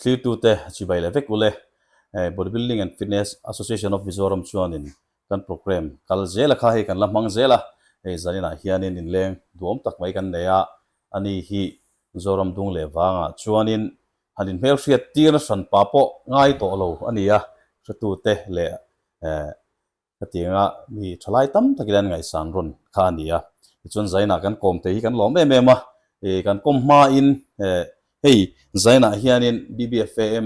Thlirtute chibai leh vek ule. Bodybuilding and Fitness Association of Mizoram chuanin kan program kal zel a kha hei kan la hmang zel a. Hei zaninah hianin inleng duhawm tak mai kan nei a, ani hi Zoram dung leh vangah chuanin han inhmelhriat tirna hranpa pawh ngai tawh lo a ni a, hretute leh Hetianga mi thalai tam takin an ngaihsan rawn kha a ni a. Tichuan Zainah kan kawm thei hi kan lawm em em a. Ih kan kawm hmain hei Zainah hianin BBFAM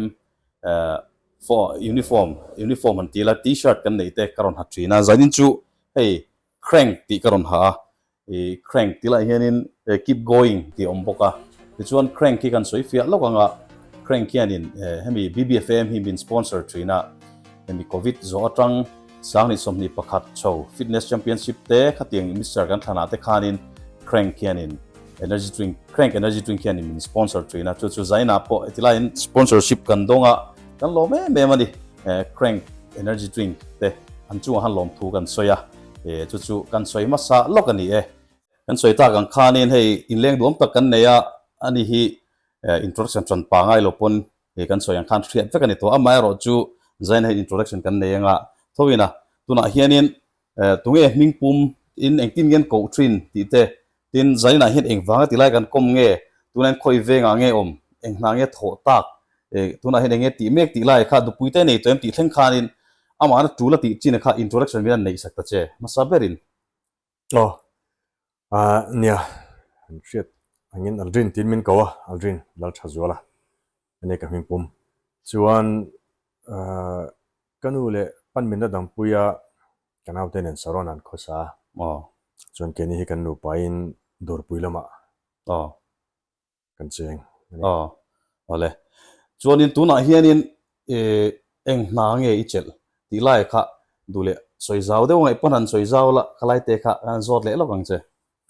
uniform uniform han ti la T-shirt kan neih te ka rawn ha thin a. Zainin chu hei crank tih ka rawn ha a. I crank tih lah hianin keep going tih a awm bawk a, tichuan crank hi kan sawi fiah lawk ang a, crank hianin hemi BBFAM hi min sponsor thin a, hemi covid zawh atang Sanghnih 21 chho fitness championship te khatiang Mister kan thlanah te khanin crank hianin energy drink crank energy drink hianin min sponsor thin a, chu chu Zaina pawh heti laiin sponsorship kan dawng a, kan lawm em em a ni, crank energy drink te an chungah khan lawmthu kan sawi a. E chu chu kan sawi hmasa lawk a ni e. Kan sawi tak ang khanin hei inleng duam tak kan nei a, ani hi introduction tan pangai lo pawn hei kan sawi ang khan hriat vek a ni tawh. Amaherawh chu Zaina hian introduction kan nei anga thoin a, tunah hianin tunge hming pum in engtin nge an koh thin tih te, tin Zaina hian engvanga ti lai kan kawm nge, tunah hian khawi vengah nge awm, eng hna nge thawh tak, tunah hian eng nge tih mek tih lai kha dupui te nei tawh em tih thleng khanin Amahna tul a tih chin kha introduction min an neih sak ta che hmasa berin. Aw, ah nia, an hriat angin Aldrin tiin min ko a, Aldrin Lalthazuala a nia ka hming pum. Chuan ah ka nu leh pan minna dangpuia ka naute nen Saron an khawsa a, Aw. chuan keini hi kan nupain Dawrpui lamah Aw. kan cheng a ni. Aw, awle. Chuanin tunah hianin eng hna nge i chelh tih lai kha duh leh sawi zau deuh ngaih pawn han sawi zau la, kha lai te kha han zawt leh lawk ang che.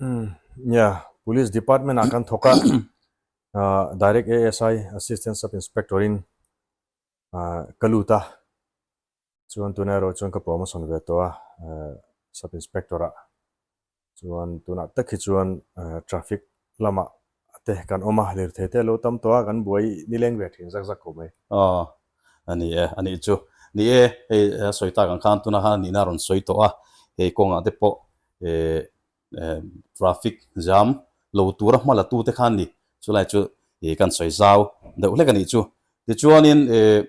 Umm, nia, Police Department ah kan thawk a, Direct ASI, Assistant Sub Inspector in ka lut a, Chuan tunah erawh chuan ka promotion ve tawh a, Sub Inspector ah. Chuan tunah tak hi chuan traffic lamah te kan awm a, lirthei te a lo tam tawh a, kan buai nileng ve thin zak zak khawp mai. Aw, a ni e, a nih chu. Ni e, hei a sawi tak ang khan tunah khan a nihna a rawn sawi tawh a, hei kawngah te pawh traffic jam lo tura hma la tute khan ni chulai chu ih kan sawi zau deuh hlek a nih chu. Tichuanin ih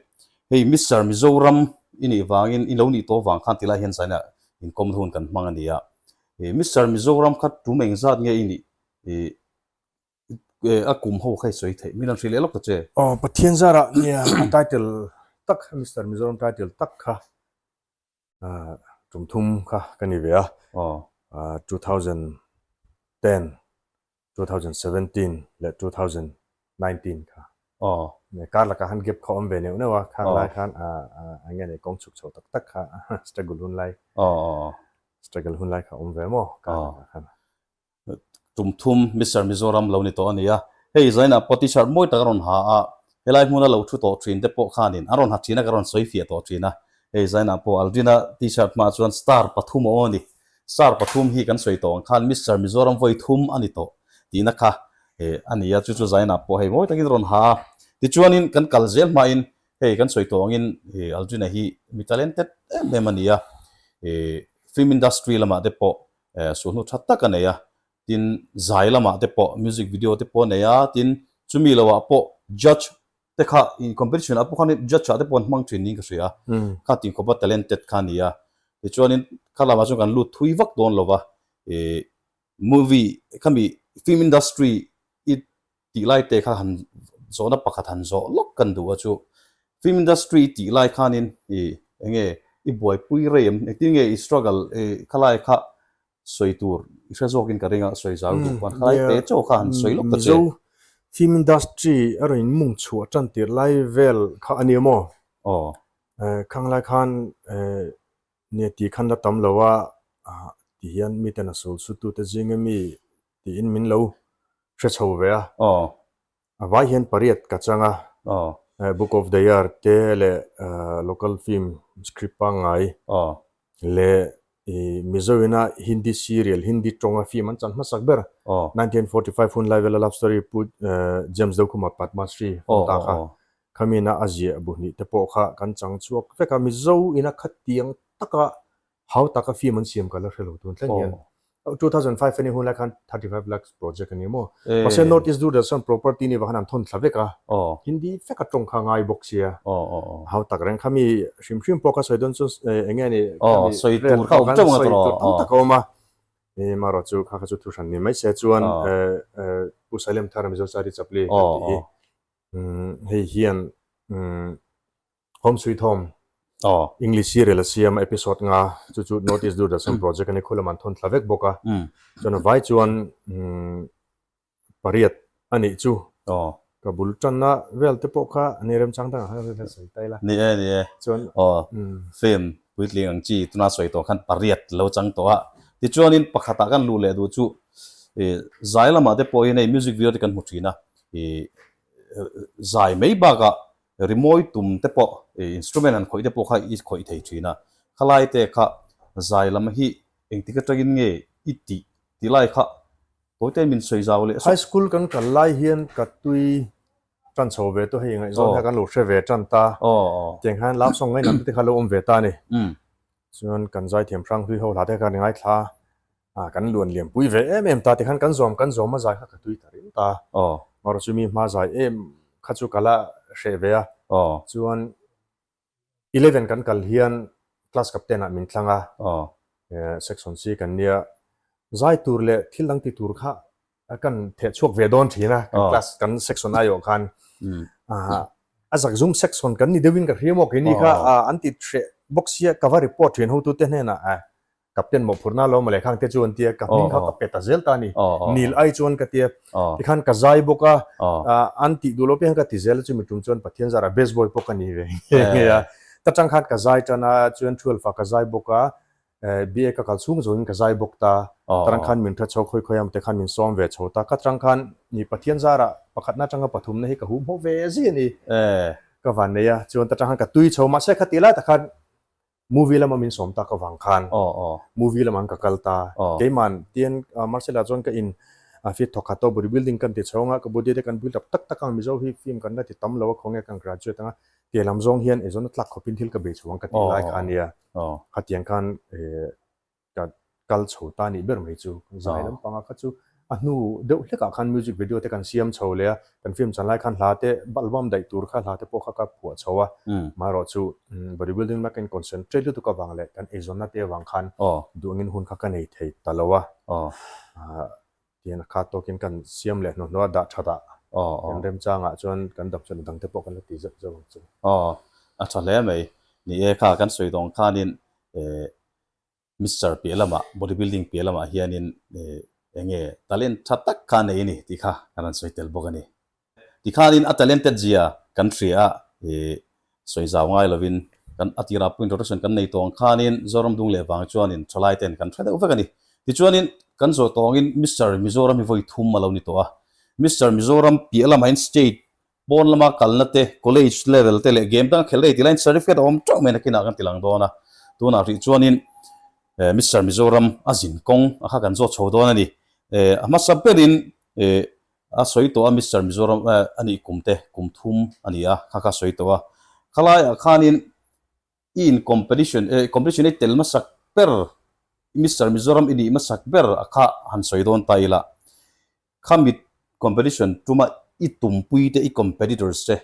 hei Mister Mizoram i nih vangin i lo nih tawh vang khan tilai hian zaina inkawm hun kan hmang a ni a. Ih Mister Mizoram kha tum engzat nge i nih ih a kum ho kha i sawi theih min rawn hrilh leh lawk ta che. Aw Pathian zarah nia a title tak Mister Mizoram title tak kha Tum thum kha ka ni ve a, 2010, 2017 leh 2019 kha. Kar lakah khan gap kha awm ve neuh neuh a, khang lai khan eng nge ni kawng chhuk chho tak tak kha struggle hun lai, struggle hun lai kha awm ve maw kar lakah khan. Tum thum Mister Mizoram lo ni tawh a ni a, hei Zainah pawh t-shirt mawi tak a rawn ha a, helai hmuna lo thu tawh thin te pawh khanin an rawn ha thin a, ka rawn sawi fiah tawh thin a, hei Zainah pawh Aldrin-a t-shirt hmaah chuan star pathum a aw a ni, star pathum hi kan sawi tawh ang khan Mister Mizoram vawi thum a ni tawh tihna kha a ni a, chu chu Zainah pawh hei mawi takin a rawn ha a, tichuanin kan kal zel hmain hei kan sawi tawh angin Aldrin-a hi mi talented em em a ni a, film industry lamah te pawh Suhnu tha tak a nei a, tin zai lamah te pawh music video te pawh a nei a, tin chumi loah pawh judge te kha in competition ah pawh khan judge ah te pawh an hmang thin niin ka hria a, kha tih khawpa talented kha a ni a, tichuanin kha lamah chuan kan lut thui vak dawn lo va, ih movie khami film industry i tih lai te kha han zawhna pakhat han zawh lawk kan duh a chu film industry tih lai khanin i enge i buaipui rei em engtin nge i struggle i khalai kha sawi tur i hre zawkin ka ring a sawi zau duh khan khalai te chaw kha han sawi lawk ta che. Mizo film industry a rawn inmung chhuah tan tir lai vel kha a ni maw? Aw. Khang lai khan nia tih khan la tam lo a ti hian miten a sul sutute zinga mi tiin min lo hre chho ve a. Aw. A vai hian pariat ka chang a. Aw. Book of the Year te leh local film script pangngai. Aw. Leh i Mizo ina Hindi serial, Hindi tawnga film an chan hmasak ber. Aw. 1945 hun lai vela love story Pu James Dokhuma Padma Shri Aw ta aw kha. aw. Khamina a ziah bu hnih te pawh kha kan chang chhuak vek a, Mizo ina khatiang taka hau taka film an siam ka la hre lo tun thleng hian. 2005 a nih hun lai khan 35 lakhs project a ni maw? Mahse North East Doordarshan property ni vang khan an thawn thla vek a, Hindi vek a tawng kha a ngai bawk sia. Hau tak reng kha mi hrim hrim pawh kha sawi dawn chuan eng nge ni khami rel pawh khan sawi tur tam tak a awm a. Marawh chu kha kha chu thu hran ni mai se chuan Pu Sailem Thara Mizo Chari Chapli kan tih hi. Hei hian Home Sweet Home English serial a siam a episode nga chu chu North East Doordarshan project a ni khulam an thawn thla vek bawk a. Chuan vai chuan pariat a nih chu ka bul tanna vel te pawh kha a ni remchang dangah khan vel sawi ta ila. Ni e ni e. Chuan film puitling ang chi tuna sawi tawh khan pariat lo chang tawh a. Tichuanin pakhatah kan luh leh duh chu zai lamah te pawhin hei music video te kan hmu thin a. Ih zai mai bakah rimawi tum te pawh ih instrument han khawih te pawh kha i khawih thei thin a, khalai te kha zai lam hi engtik atangin nge i tih tih lai kha tawite min sawi zau leh sawk. High school kan kal lai hian ka tui tan chho ve tawh hei ngaihzawn kha kan lo hre ve tan ta, tiang khan love song ngainam te kha lo awm ve ta a ni. Chuan kan zaithiam hrang hlui ho hla te kha kan ngaithla a. Ah kan luan liam pui ve em em ta tikhan kan zawm kan zawm a zai kha ka tui ta ringawt a. Aw. Marawh chu mi hma zai em kha chu ka la hreh ve a. Aw. Chuan eleven kan kal hian class captain ah min thlang a. Aw. Section C kan nia zai tur leh thil dang ti tur kha kan theh chhuak ve dawn thin a kan class kan section aiawh khan. Ah a zakzum section kan ni deuhin ka hria maw keini kha an ti hreh bawk sia ka va report thin hotute hnenah Captain mawhphurhna lo mawle khang te chu an tia, ka hming kha ka pe ta zel ta a ni. Nil ai chuan ka tia, tikhan ka zai bawk a, an tih duh loh piang ka ti zel a, chumi tum chuan Pathian zarah best boy pawh ka ni ve nghe nghe a. Ta tang khan ka zai tan a, chuan twelve ah ka zai bawk a, BA ka kal chhung zawngin ka zai bawk ta. Ta tang khan min hre chho khawi khawi a, te khan min sawm ve chho ta. Ka tang khan ni Pathian zarah pakhatna atanga pathumna hi ka hum ho ve zia a ni. Ka van nei a, chuan ta tang khan ka tui chho, mahse khatih lai tak khan Movie lama min sawm tak avang khan movie lamah ka kal ta. Keiman tian Marcel-a chuan ka in fit thawk khat tawh body building kan ti chhawng a, ka body te kan build up tak tak ang Mizo hi film kan la ti tam lo a khawnge kan graduate ang a, tia lam zawng hian eizawn a tlak khawpin thil ka bei chho ang ka tih lai kha a nia. Khatiang khan ka kal chho ta nih ber mai chu zai lampanga kha chu a hnu deuh hlekah khan music video te kan siam chho leh a, kan film chan lai khan hla te album daih tur kha hla te pawh kha ka phuah chho a, amaherawh chu body building lama ka in concentrate lutuk avang leh kan eizawnna te avang khan duh angin hun kha ka nei thei ta lo a, tihian a khat tawkin kan siam leh hnuhnawh a dah that ah kan remchangah chuan kan dam chuan a dang te pawh kan la ti zeuh zeuh ang chu. Aw, a tha hle mai. Ni e kha kan sawi dawng khanin Mister piah lamah, body building piah lamah hianin eng nge talent tha tak kha a nei a ni tih kha kan rawn sawi tel bawk a ni. Tikhanin a talented zia kan hria a, sawi zau ngai lovin kan a tirah pawh introduction kan nei tawng khanin Zoram dung leh vang chuanin thalai ten kan hre deuh vek a ni. Tichuanin kan zawh tawngin Mister Mizoram hi vawi thum a lo ni tawh a, Mister Mizoram piah lamah hian state Pawn lama kalna te, college level te leh game dang a khelh rei tih laiin certificate a awm teuh mai nakinah kan ti lang dawn a. Tunah rih chuanin Mister Mizoram a zin kawng a kha kan zawt chho dawn a ni. A hmasa berin a sawi tawh a Mister Mizoram a nih kum te kum thum a ni a, kha kha a sawi tawh a. Khalaiah khanin i in competition competition i tel hmasak ber Mister Mizoram i nih hmasak ber a kha han sawi dawn ta ila. Khami competition tuma i tumpui te i competitors te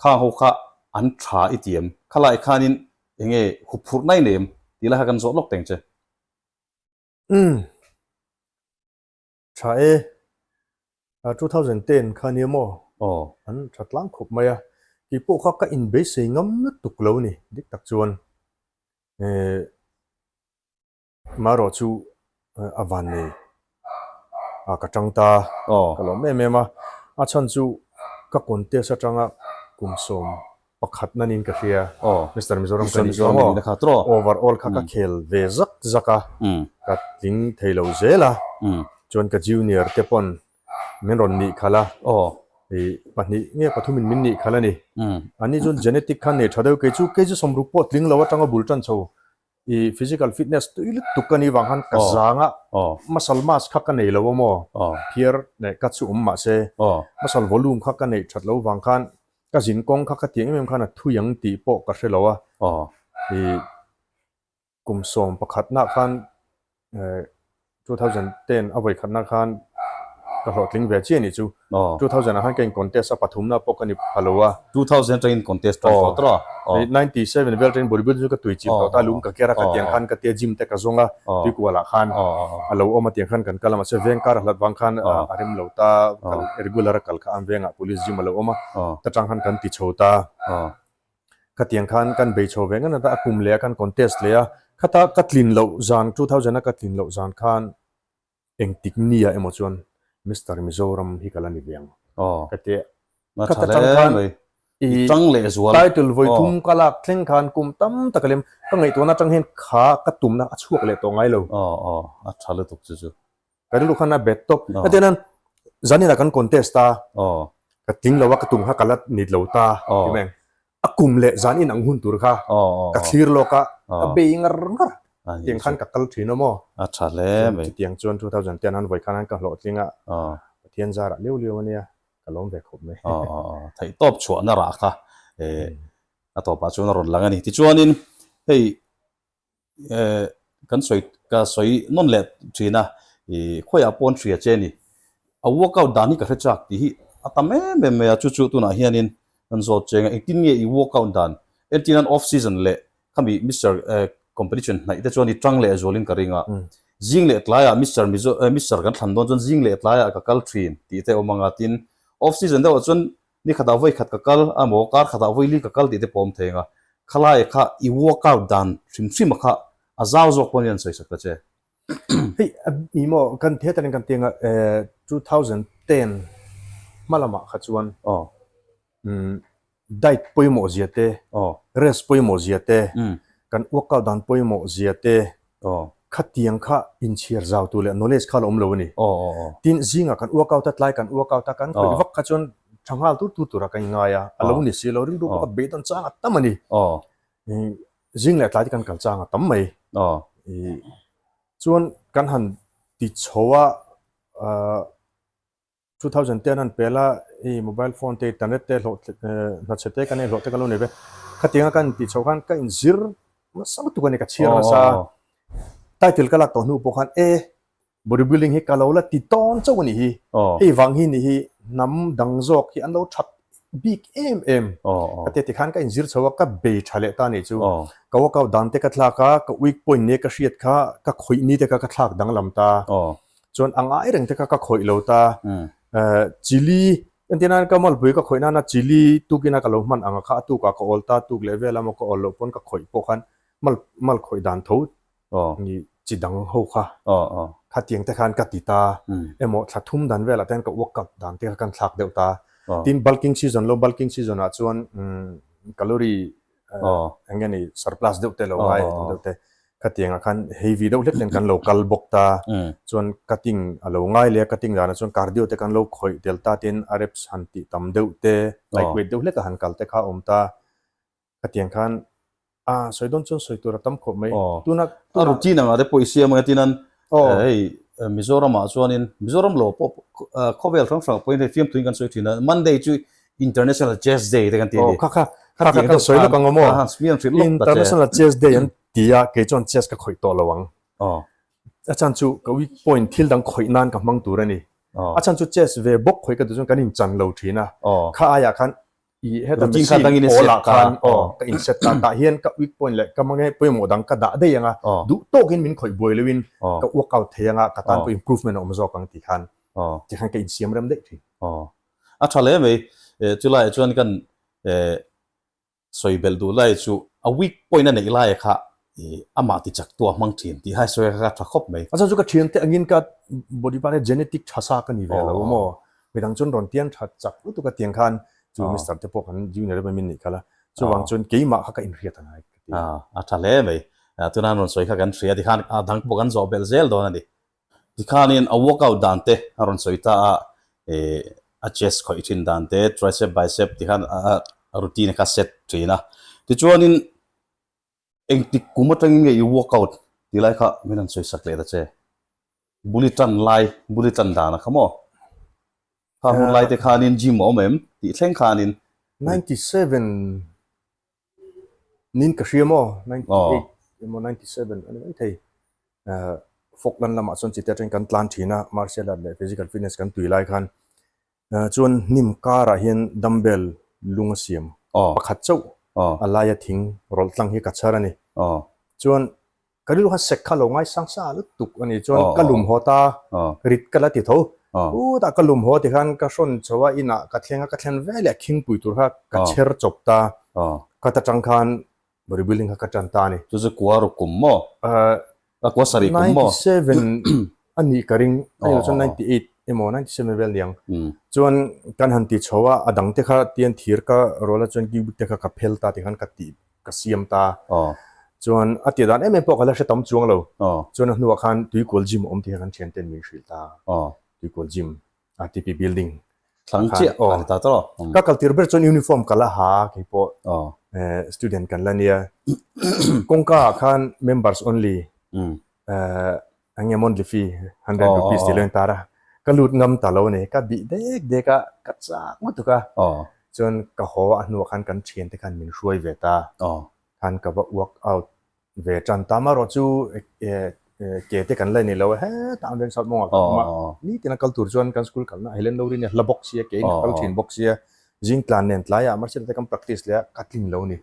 khang ho kha an tha i ti em? Khalai khanin enge huphurh nai nei em? Tih lai kha kan zawh lawk teng che. Umm. Tha e. 2010 kha nia maw? Aw. An tha tlang khawp mai a. Kei pawh kha ka inbeisei ngam lutuk lo ni dik tak chuan. Eh. Marawh chu a van nei a ka tang ta ka lawm em em a, a chhan chu ka contest atanga kum 11 nanin ka hria Mister Mizoram ka nih kha maw overall kha ka khel ve zak zak a ka tling thei lo zel a chuan ka junior te pawn min rawn nih khalh a pahnih nge pathumin min nih khalh a ni anni chuan genetic kha nei tha deuh kei chu kg 60 pawh tling lo atanga bul tan chho I physical fitness tui lutuk ka nih vang khan ka zang a, muscle mass kha ka nei lo a maw, phiar leh ka chu awm mahse muscle volume kha ka neih that lo vang khan. Ka zin kawng kha ka tiang em em khan a thui ang tih pawh ka hre lo a. Ih kum 11 na khan 2010 a vawi khatna khan ka hlawhtling ve chiah nih chu. 2000 ah khan ka in contest a pathumna pawh ka ni pha lo a. 2000 atangin contest tan tawh tawh a. 97 vel atangin body building chu ka tui chilh tawh ta lung ka ker a ka tiang khan ka tia gym te ka zawng a tuikual ah khan a lo awm a tiang khan kan kal a mahse veng kar a hlat vang khan a rem lo ta kal regular a kal kha an vengah police gym a lo awm a ta tang khan kan ti chho ta. Khatiang khan kan bei chho ve ngan a ta, a kum leh a kan contest leh a, khata ka tlin loh zan, 2000 a ka tlin loh zan khan engtik nia emaw chuan Mister Mizoram hi ka la ni ve ang ka ti a. Khata tang khan i title vawi thum ka lak thleng khan kum tam tak a lem, ka ngaihtuahna atang hian kha ka tumna a chhuak leh tawh ngai lo. Ka rilru khan a bet tawp. Ka ti nan zanin ah kan contest a, ka tling lo a, ka tum kha ka la nit lo ta ti mai ang. A kum leh zan in ang hun tur kha ka thlir lawk a, ka bei ngar ngar. Tiang khan ka kal thin a maw. A tha hle mai. Chutiang chuan 2010 an vawi khan an ka hlawhtling a, Pathian zarah liau liau a nia, ka lawm ve khawp mai. Theihtawp chhuahna rah kha a tawpah chuan a rawn lang a ni. Tichuanin hei Eh kan sawi ka sawi nawn leh thin a, ih khawiah pawn hria che ni. A workout dan hi ka hre chak tih hi a tam em em mai a, chu chu tunah hianin kan zawt cheng a, engtin nge i workout dan? Entin an off season leh khami Mister eh competition hnaih te chuan i tang leh zualin ka ring a, zing leh tlaiah Mister Mizo eh Mister kan thlan dawn chuan zing leh tlaiah ka kal thin tih te a awm ang a, tin off season deuhah chuan Ni khatah vawi khat ka kal a maw, kar khatah vawi li ka kal tih te pawh awm thei ang a, khalai kha i workout dan hrim hrim a kha a zau zawk pawh hian sawi sak ta che. Hei ni maw, kan theatre in kan ti ang a, 2010 hma lamah kha chuan diet pawimawh zia te, rest pawimawh zia te, kan workout dan pawimawh zia te, Khatiang kha inchhiar zau tur leh knowledge kha la awm lo a ni. Tin, zingah kan workout a, tlai kan workout a, kan khawih vak kha chuan tha nghal tur tur turah kan inngai a, a lo ni si lo, rilru pawh kha beidawn chang a tam a ni. Zing leh tlai te kan kal chang a tam mai. Chuan kan han ti chho a, 2010 an pel a, i mobile phone te, internet te hlawh hnachhe te kan ei hlawh te kan lo nei ve. Khatianga kan tih chhoh khan ka inzir nasa lutuk a ni, ka chhiar nasa. Title ka lak tawh hnu pawh khan e body building hi ka lo la ti tawn chauh a nih hi. Hei vang hi nih hi hnam dang zawk hi an lo that bik em em. Ka ti tikhan ka inzir chho a, ka bei tha leh ta a nih chu. Ka workout dan te ka thlak a, ka weak point nia ka hriat kha ka khawih ni te kha ka thlak danglam ta. Chuan a ngai reng te kha ka khawih lo ta. Chili, entir nan ka malpui ka khawih nana chili tukin a ka lo hman ang a kha a tukah ka awl ta, tuk leh vel a maw ka awl loh pawn ka khawih pawh khan mal mal khawih dan tho ni chi dang ho kha khatiang te khan ka ti ta. Emaw thla thum dan velah te hian ka workout dan te kha kan thlak deuh ta. Tin bulking season lo bulking season ah chuan calorie eng nge ni surplus deuh te lo ngai deuh te Khatiangah khan heavy deuh hlek ten kan lo kal bawk ta, chuan cutting a lo ngai leh a, cutting danah chuan cardio te kan lo khawih tel ta tin a reps han tih tam deuh te, light weight deuh hlek a han kal te kha a awm ta. Khatiang khan a sawi dawn chuan sawi tur a tam khawp mai. Tuna a routine anga te pawh i siam anga tin an hei Mizoramah chuanin Mizoram lo pawh khawvel hrang hrang pawhin hei fiamthuin kan sawi thin a, Monday chu International Chess Day te kan ti a ni. Kha kha kha kan sawi lawk ang aw maw? International Chess Day an ti a, kei chuan chess ka khawih tawh lo ang. A chhan chu ka weak point thil dang khawih nan ka hmang tur a ni. A chhan chu chess ve bawk khawih ka duh chuan kan inchan lo thin a. Kha aiah khan i heta machine pawl ah khan aw ka inset ta tah hian ka weak point leh ka mange pawimawh dang ka dah daih ang a, duh tawkin min khawih buai loin ka workout thei ang a, ka tan pawh improvement a awm zawk ang tih khan tikhan ka insiam rem daih thin. A tha hle mai. Chulaiah chuan kan sawi belh duh lai chu a weak point a neih laia kha amah ti chak tu a hmang thin tih hai sawi kha tha khawp mai. A chhan chu ka thiante angin ka body part hi genetic tha sa ka ni ve lo maw? Midang chuan rawn tiang tha chak lutuk a tiang khan chu Mister te pawh kan junior emaw min nih khalh a, chuvang chuan keimah kha ka inhriat a ngai ka ti. A tha hle mai. Tuna an rawn sawi kha kan hria tikhan a dang pawh kan zawh belh zel dawn a ni. Tikhanin a workout dan te a rawn sawi ta a, eh a chest khawih thin dan te, tricep, bicep tikhan a routine kha set thin a. Tichuanin engtik kum atangin nge i workout tih lai kha min han sawi sak leh ta che. Buli tan lai, buli tan dan a kha maw? Kha hun lai te khanin gym a awm em tih thleng khanin. 97 Nin ka hria maw? 98 emaw 97 a ni mai thei. Falkland lamah chuan chite atangin kan tlan thin a, martial art leh physical fitness kan tui lai khan chuan hnim karah hian dumbbell lung a siam pakhat chauh a laia thing rawlh tlang hi ka chhar a ni. Chuan Ka rilru kha sek kha lo ngaisang sa lutuk a ni chuan ka lum haw ta rit ka la ti tho. Chutah ka lum haw ti khan ka hrawn chho a inah ka thleng a ka thlen ve leh khingpui tur kha ka chher chawp ta. Ka ta tang khan body building kha ka tan ta a ni. Chu chu kua ruk kum maw? A kua sarih kum maw? 97 a nih ka ring a ni lo chuan 98 emaw 97 vel niang. Chuan kan han ti chho a a dang te kha tian thir ka rual a chuan cubic te kha ka phel ta ti khan ka tih ka siam ta. Chuan a tih dan em em pawh ka la hre tam chuang lo. Chuan a hnuah khan Tuikual Gym a awm tih kha kan thian ten min hrilh ta. Tuikual Gym, RTP building. Thlang chiah a ni ta tawh. Ka kal tir ber chuan uniform ka la ha kei pawh student kan la nia. Kawngka ah khan members only Eng nge monthly fee 100 rupees tih lo in tar a, ka lut ngam ta lo a ni, ka bih dek dek a, ka chak lutuk a, chuan ka haw a hnuah khan kan thian te khan min hruai ve ta, khan ka va work out ve tan ta, amaherawh chu ke te kan la ni lo a, hetah an veng sat mawngah kan awm a, nitin a kal tur chuan kan school kalna Helen Lowry nia hla bawk sia, ke in ka kal thin bawk sia, Zing tlan nen tlaiah Marcel te kan practice leh a, ka tling lo ni.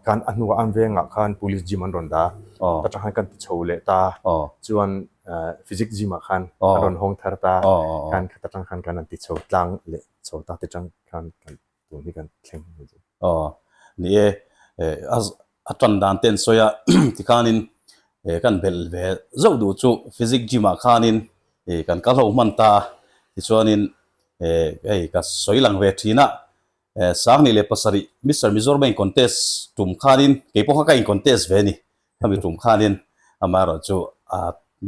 Khan a hnuah an vengah khan police gym an rawn dah a, ta tang khan kan ti chho leh ta, chuan physics gym ah khan an rawn hawng thar ta, khan ta tang khan kan han ti chho tlang leh chho ta te tang khan kan tun hi kan thleng a ni chu. Aw, ni e, a tan dan te an sawi a, tikhanin kan belh ve zauh duh chu physics gym ah khanin kan kal ho hman ta a, tichuanin hei ka sawi lang ve thin a, Sangni leh pasarih Mister Mizoram a in contest tum khanin kei pawh kha ka in contest ve a ni, khami tum khanin amaherawh chu a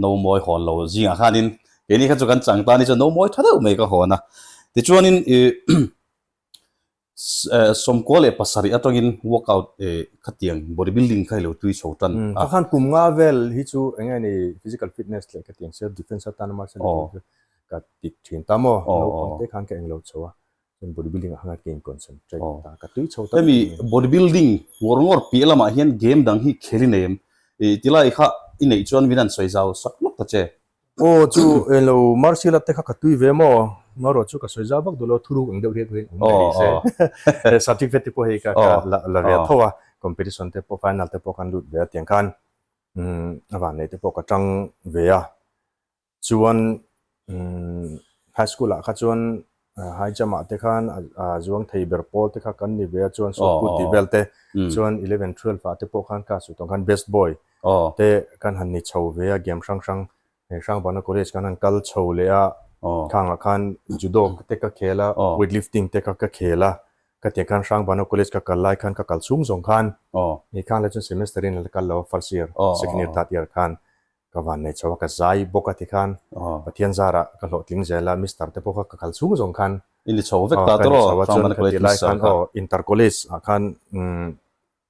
no mawi hawn lo zingah khanin keini kha chu kan chang ta a ni chuan no mawi tha deuh mai ka hawn a, tichuanin ih Sawmkua leh pasarih atangin workout khatiang body building kha i lo tui chho tan a. Ka khan kum nga vel hi chu eng nge ni physical fitness leh khatiang self defense atana martial art chu ka ti thin ta maw, naupang te khan ka englo chho a, chuan body building ah khan ka in concentrate ta, ka tui chho ta. Hemi body building ngawr ngawr piah lamah hian game dang hi khel i nei em? Tilai kha i neih chuan min han sawi zau sak lawk ta che. Aw chu englo martial art te kha ka tui ve maw? Marawh chu ka sawi zau vak duh lo, thuruk ang deuh riak riak awm ve ni se. Certificate te pawh hei ka la ve tho a, competition te pawh final te pawh kan lut ve a tiang khan a vannei te pawh ka tang ve a. Chuan high school ah kha chuan high jump ah te khan a zuang thei ber pawl te kha kan ni ve a, chuan shot put tih vel te chuan eleven twelve ah te pawh khan class utawng khan best boy te kan han ni chho ve a game hrang hrang hei Hrangbana college kan han kal chho leh a khangah khan judo te ka khel a weight lifting te kha ka khel a ka tiang khan Hrangbana college ka kal lai khan ka kal chhung zawng khan ni khan la chuan semester in la kal lo a first year second year third year khan ka van nei chho a ka zai bawk a ti khan Pathian zarah ka hlawhtling zel a mister te pawh kha ka kal chhung zawng khan i ni chho vek ta tawh Hrangbana college mister kha inter college ah khan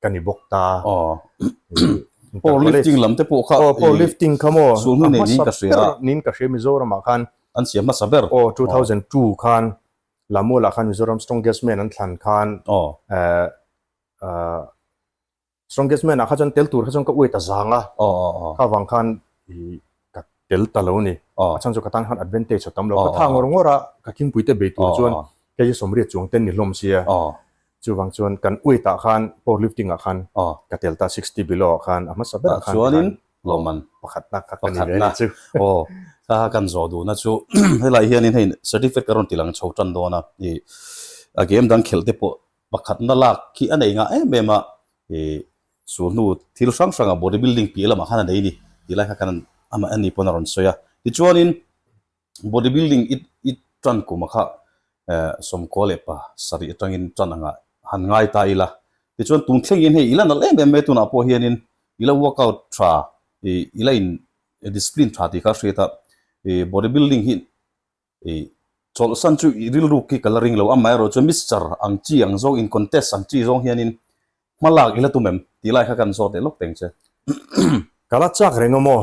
ka ni bawk ta. Aw. Power lifting lam te pawh kha. Aw power lifting kha maw. Sul hnu nei niin ka hria. Niin ka hria Mizoram ah khan. An siam hmasa ber. Aw 2002 khan Lamul ah khan Mizoram strongest man an thlan khan. Aw. Eh strongest man ah kha chuan tel tur kha chuan ka uai ta zang a. Aw aw aw. Kha vang khan i ka tel ta lo ni. Aw. A chhan chu ka tan khan advantage a tam lo. Ka tha ngawr ngawr a ka khingpui te bei tur chuan kei hi sawmriat chuang ten ni hlawm sia. Aw. Chuvang chuan kan weight ah khan power lifting ah khan ka tel ta 60 below ah khan a hmasa berah khan Chuanin lawmman pakhatna kha ka ni ve a ni chu. Aw kha kan zawh duhna chu helai hianin hei certificate ka rawn ti lang chho tan dawn a ih a game dang khelh te pawh pakhatna lak khi a nei ngah em em a ih sul hnu thil hrang hrang ah body building piah lamah khan a nei a ni tih lai kha kan amah ani pawn a rawn sawi a tichuanin Body building i i tan kuma kha sawmkua leh pa sarih atangin tan anga han ngai ta ila. Tichuan tun thlengin hei ila nalh em em mai tunah pawh hianin ila workout tha i ila in discipline tha tih kha a hriat a. I body building hi i chawlhsan chu i rilruk hi ka la ring lo. Amaherawh chu mister ang chi ang zawng in contest ang chi zawng hianin Hma lak i la tum em? Tih lai kha kan zawt leh lawk teng che. Ka la chak reng awm aw.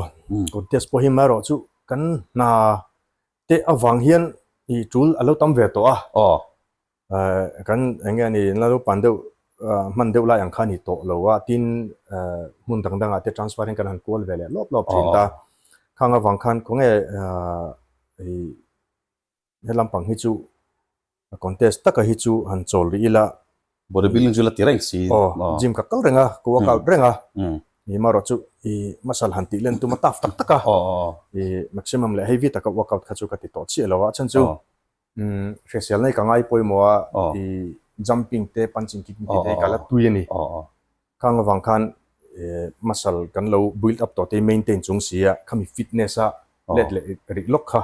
Contest pawh hi marawh chu kan hna te avang hian i tul a lo tam ve tawh a. Aw. Kan eng nge ni la naupan deuh hman deuh lai ang kha a ni tawh lo a, tin hmun dang dangah te transfer in kan han kual ve leh lawp lawp thin ta. Khang avang khan khawnge ih he lampang hi chu contest taka hi chu han chawl rih ila. Body building chu la ti reng si. Aw, gym ka kal reng a, ka workout reng a. Ih marawh chu ih muscle han tih len tum a tough tak tak a. Ih maximum leh heavy taka workout kha chu ka ti tawh chiah lo a, a chhan chu Umm hriselna hi ka ngai pawimawh a, i jumping te punching kicking tih te hi ka la tui a ni. Khang avang khan muscle kan lo build up tawh te hi maintain chung si a, khami fitness a let leh rih lawk kha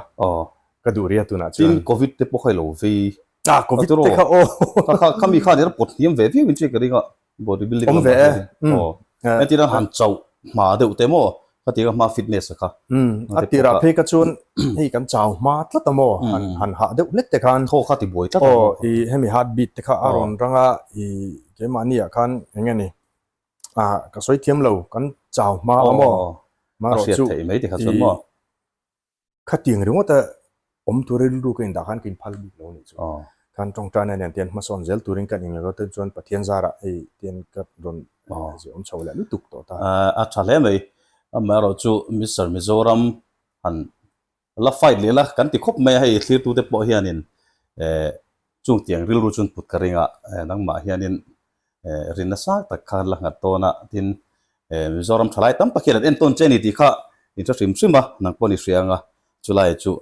ka duh rih a tunah chuan. Tin covid te pawh kha i lo vei. Ah covid te kha aw. Khami khan i la pawt hniam ve viau in che ka ring a. Body building Awm ve e. Aw. Entir a han chauh hma deuh te maw? Ka ti ka hma fitness a kha. A tirah phei ka chuan hei kan chau hma tlat a maw? Han han hah deuh hlek te khan. Thaw kha ti buai tlat a maw? Aw i hemi heart beat te kha a rawn rang a i keimahni ah khan eng nge ni ah ka sawi thiam lo kan chau hma a maw? A hriat theih mai te kha chuan maw? Khatiang ringawta awm tur rilru ka indah khan ka inphal bik lo a nih chu. Khan tawngtaina nen tian hmasawn zel turin kan inleh te chuan Pathian zarah hei tian ka rawn zir awm chho leh lutuk tawh ta. A tha hle mai. Amaherawh chu Mister Mizoram han la fight leh la kan ti khawp mai a, hei thlirtute pawh hianin Chung tiang rilru chuan put ka ring a, nangmah hianin rinna sang tak khan la nghat dawn a, tin Mizoram thalai tam tak hian an entawn che a ni tih kha in hre hrim hrim a, nang pawh ni hria anga chulai chu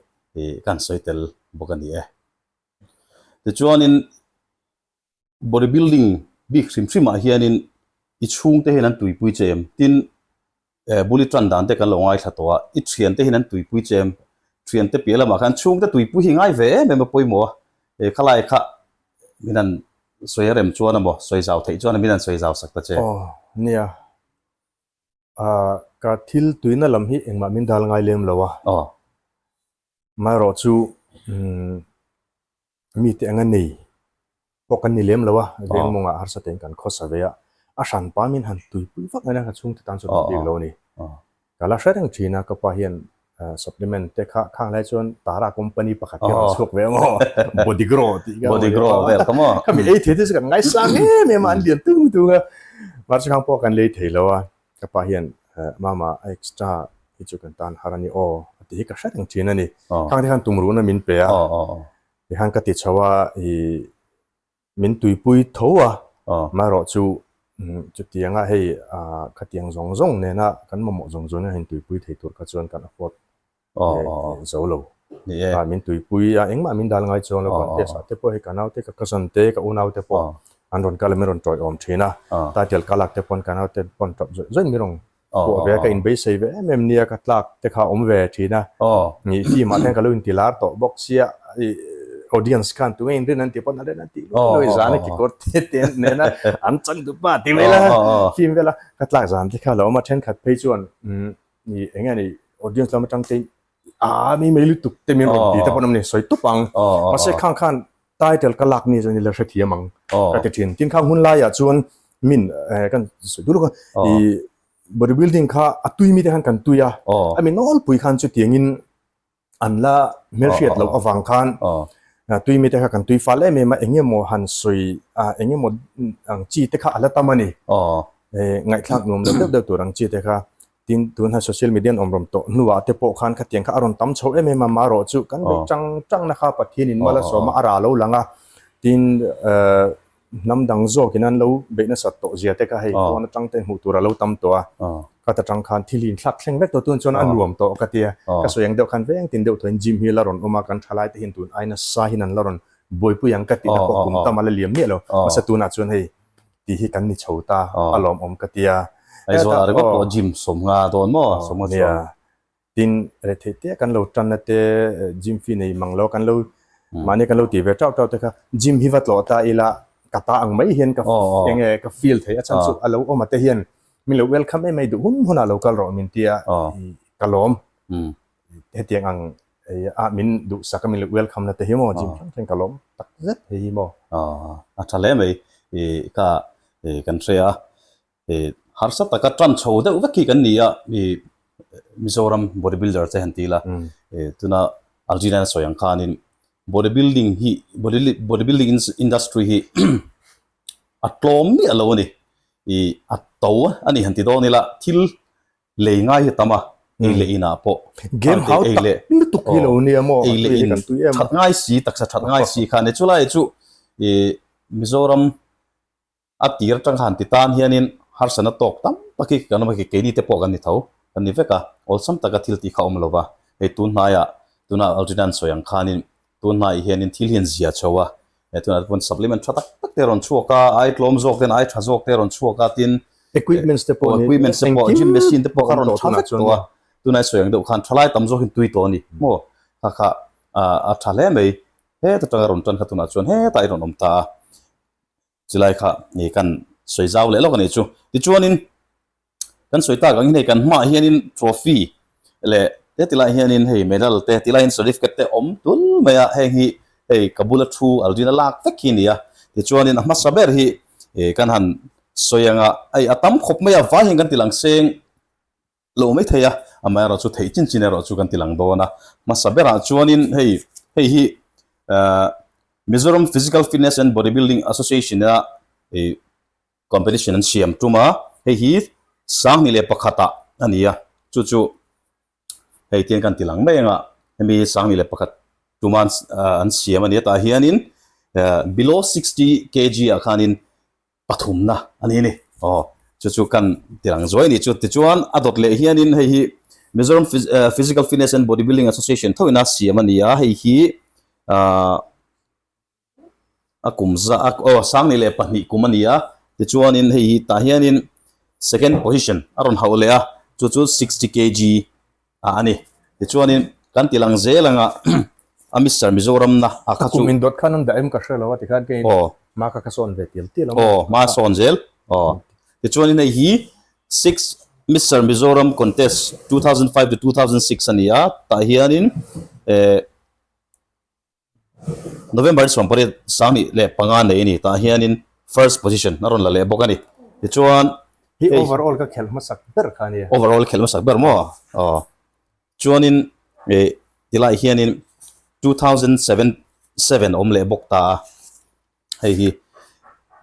kan sawi tel bawk a ni e. Tichuanin body building bik hrim hrimah hianin i chhungte hian an tuipui che em? Tin Bul i tan dan te kan lo ngaithla tawh a, i thiante hian an tuipui che em? Thiante piah lamah khan chhungte tuipui hi ngai ve em em a pawimawh a, he khalai kha min han sawi a rem chuan emaw, sawi zau theih chuan min han sawi zau sak ta che. Aw, nia. Ah, ka thil tuina lam hi engmah min dal ngai lem lo a. Aw. Amaherawhchu, umm. Mite anga nei pawh kan ni lem lo a, veng mawngah harsa tein kan khawsa ve a, a hran pa min han tuipui vak mai na ka chhungte tan chuan duh bik lo a ni. Ka la hre reng thin a, ka pa hian supplement te kha khang lai chuan Tara company pakhat hi a rawn chhuak ve a maw, Body Grow tih kha Body Grow vel kha maw. Khami ei thei te chu kan ngaisang em em a, an lian tung tung a, mahse khang pawh kan lei thei lo a, Ka pa hian Mama a extra hi chu kan tan har a ni aw a ti hi ka hre reng thin a ni. Khang te khan tumruhna min pe a, tikhan ka ti chho a i min tuipui tho a, amaherawh chu chutianga hei khatiang zawng zawng nena kan mamawh zawng zawng nena intuipui thei tur kha chuan kan afford zo lo. A min tuipui a, engmah min dal ngai chuang lo contest ah te pawh hei ka naute ka cousin te ka unau te pawh an rawn kal a min rawn tawiawm thin a, title ka lak te pawn ka naute pawn tawp zawih zawih min rawn kuah ve a, ka inbeisei ve em em nia ka tlak te kha a awm ve thin a, ni film ah te hian ka lo inti lar tawh bawk sia i audience khan tunge inrin an tih pawn a rin an tih luai luai zan a kekawr te te nena an chang duh pa ti mai la film vel a ka tlak zan te kha a lo awm a thenkhat phei chuan Ni eng nge ni audience lam atang te a mi mai lutuk te min rawn ti te pawh an awm ni sawi tup ang mahse khang khan title ka lak ni chuan i la hrethiam ang ka ti thin tin khang hun laiah chuan min kan sawi duh lawk a i body building kha a tui mi te khan kan tui a a mi nawlpui khan chutiangin an la hmelhriat loh avang khan tui mite kha kan tui fal em em a, eng emaw han sawi a, eng emaw ang chi te kha a la tam a ni. Ngaihthlak nuam lo deuh deuh tur ang chi te kha tin tuna social media an awm rawm tawh hnuah te pawh khan khatiang kha a rawn tam chho em em a, marawh chu kan beih tang tang na kha Pathianin mal a sawm a, a rah lo lang a, tin Hnam dang zawkin an lo beih nasat tawh zia te kha hei phone atang te hmuh tur a lo tam tawh a, ka ta tang khan thil hi inthlak thleng vek tawh tun chuan a nuam tawh ka ti a, ka sawi ang deuh khan veng tin deuh thawin gym hi la rawn awm a, kan thalai te hian tun ai nasa hin an la rawn buaipui ang ka tih na pawh kum tam a la liam miah lo, mahse tunah chuan hei tih hi kan ni chho ta a lawmawm ka ti a. Aizawl ah ringawt pawh gym sawmnga dawn maw, sawmnga chuan. Tin, rethei te kan lo tanna te, gym fee nei mang lo kan lo mahni kan lo tih ve tauh tauh te kha gym hi va tlawh ta ila ka ta ang mai hian ka eng nge ka feel thei a chhan chu a lo awm a te hian min lo welcome em mai duh hun hunah lo kal rawh min tia ka lawm hetiang ang a min duhsak a min lo welcome na te hi maw gym hrang hrang ka lawm tak zet hei hi maw. A tha hle mai ka kan hria a. Harsa taka tan chho deuh vek hi kan ni a, mi Mizoram body builder te han ti ila, tuna Algina a sawi ang khanin. Body building hi body building industry hi a tlawm miah lo a ni. Ih a to a ni han ti dawn ila thil lei ngai hi a tam a, ei leh inah pawh Game hau tak lutuk hi lo nia maw ei leh in that ngai si taksa that ngai si kha a ni. Chulai chu ih Mizoram A tir atang khan ti tan hianin harsatna tawk tam tak hi kan awm a, keini te pawh kan ni tho, kan ni vek a, awlsam taka thil tih kha awm lo va, hei tun hnaiah tuna Aldrina an sawi ang khanin tun hnaiah hianin thil hi an zia chho a, hei tunah te pawn supplement tha tak tak te a rawn chhuak a, ai tlawm zawk ten ai tha zawk te a rawn chhuak a, tin Equipments te pawh equipments te pawh gym machine te pawh kha rawn tha vek tawh a, tunah i sawi ang deuh khan thalai tam zawkin tui tawh a ni maw, kha kha a tha hle mai, heta tanga rawn tan kha tunah chuan hetah i rawn awm ta a. Chilai kha ni kan sawi zau leh lawk a nih chu. Tichuanin kan sawi tak angin hei kan hmaah hianin trophy leh he tilaiah hianin hei medal te tilaihin certificate te awm tul mai a, heng hi hei ka bula thu Aldrin a lak vek hi a ni a. Tichuanin a hmasa ber hi kan han sawi ang a, hei a tam khawp mai a, vai hian kan ti lang seng. Lo mai thei a, amaherawh chu theih chin chin erawh chu kan ti lang dawn a. Hmasa berah chuanin hei hei hi Mizoram Physical Fitness and Body Building Association a competition an siam tum a, hei hi 1001 ah a ni a, chu chu hei tiang kan ti lang mai anga hemi hi 1001 tuma an siam a ni a, tah hianin below 60 kg ah khanin pathumna a ni ni. Aw, chu chu kan ti lang zuai a ni chu. Tichuan, a dawt leh hianin hei hi Mizoram Physical Fitness and Body Building Association thoina siam a ni a, hei hi ah a kum za aw 1002 kum a ni a, tichuanin hei hi tah hianin second position a rawn hauh leh a, chu chu 60 kg ah a ni. Tichuanin kan ti lang zel anga a Mister Mizoram na a kha chu. A kum indawt khan an dah em ka hre lo a tikhan keiin hma kha ka sawn ve tial tial a. Aw hma a sawn zel aw. Tichuanin hei hi six Mister Mizoram contest 2005 to 2006 a ni a, tah hianin eh November 18 2005 nei a ni. Tah hianin first position a rawn la leh bawk a ni. Tichuan Hi overall ka khelh hmasak ber kha a nia. Overall khelh hmasak ber maw? Aw. Chuanin eh tilai hianin 2007 seven awm leh bawk ta a. Hei hi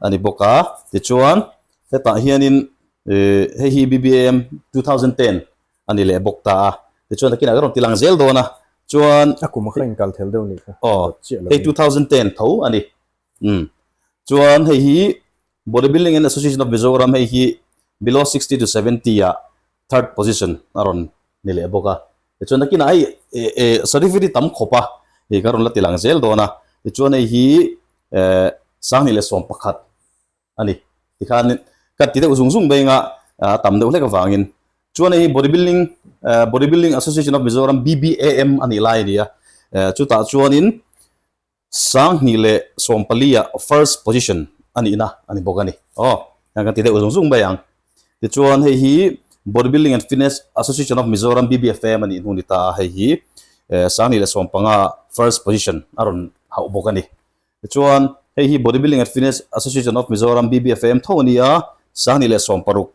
a ni bawk a. Tichuan hetah hianin eh hei hi BBAM 2010 a ni leh bawk ta a. Tichuan nakinah ka rawn ti lang zel dawn a. Chuan A kum a kha inkal thel deuh nih kha. Aw, hei 2010 tho a ni. Umm. Chuan hei hi Body Building and Association of Mizoram hei hi below 60 to 70 ah third position a rawn ni leh bawk a. Tichuan nakinah hei eh certificate hi tam khawp a, hei ka rawn la ti lang zel dawn a. Tichuan hei hi eh 2011 a ni. Tikhan ka ti deuh zung zung mai anga a tam deuh hlek avangin. Chuan hei Body Building Body Building Association of Mizoram BBAM a nih lai a ni a. Chutah chuanin 2014 ah first position a nihna a ni bawk a ni. Aw, hian kan ti deuh zung zung mai ang. Tichuan hei hi Body Building and Fitness Association of Mizoram BBFAM a nih hnu ni ta a, hei hi 2015 first position a rawn hauh bawk a ni. Tichuan hei hi Body Building and Fitness Association of Mizoram BBFAM tho a ni a, 2016.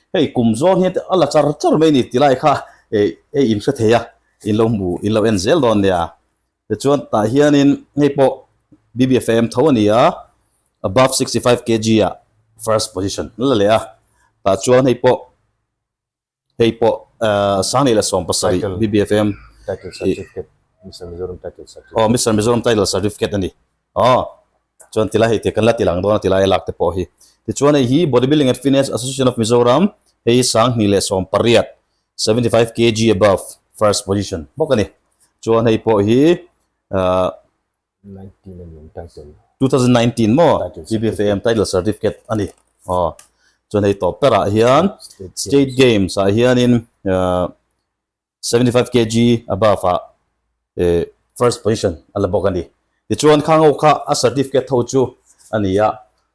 Hei kum zawn hi a la char char mai a ni ti lai kha hei in hre thei a, in lo hmu in lo en zel dawn nia. Tichuan tah hianin hei pawh BBFAM tho a ni a, above 65 kg ah first position a la leh a, tah chuan hei pawh hei pawh 2017 BBFAM Title certificate Mister Mizoram title certificate aw Mister Mizoram title certificate a ni aw chuan tilai hei te kan la ti lang dawn a tilai a lak te pawh hi tichuan hei hi Body Building and Fitness Association of Mizoram hei hi 2018 75 kg above first position bawk a ni. Chuan hei pawh hi ahh 2019 maw GBFAM title certificate a ni. Aw chuan hei tawp berah hian state games ah hianin ahh 75 kg above ah eh first position a la bawk a ni. Tichuan khang ho kha a certificate ho chu a ni a,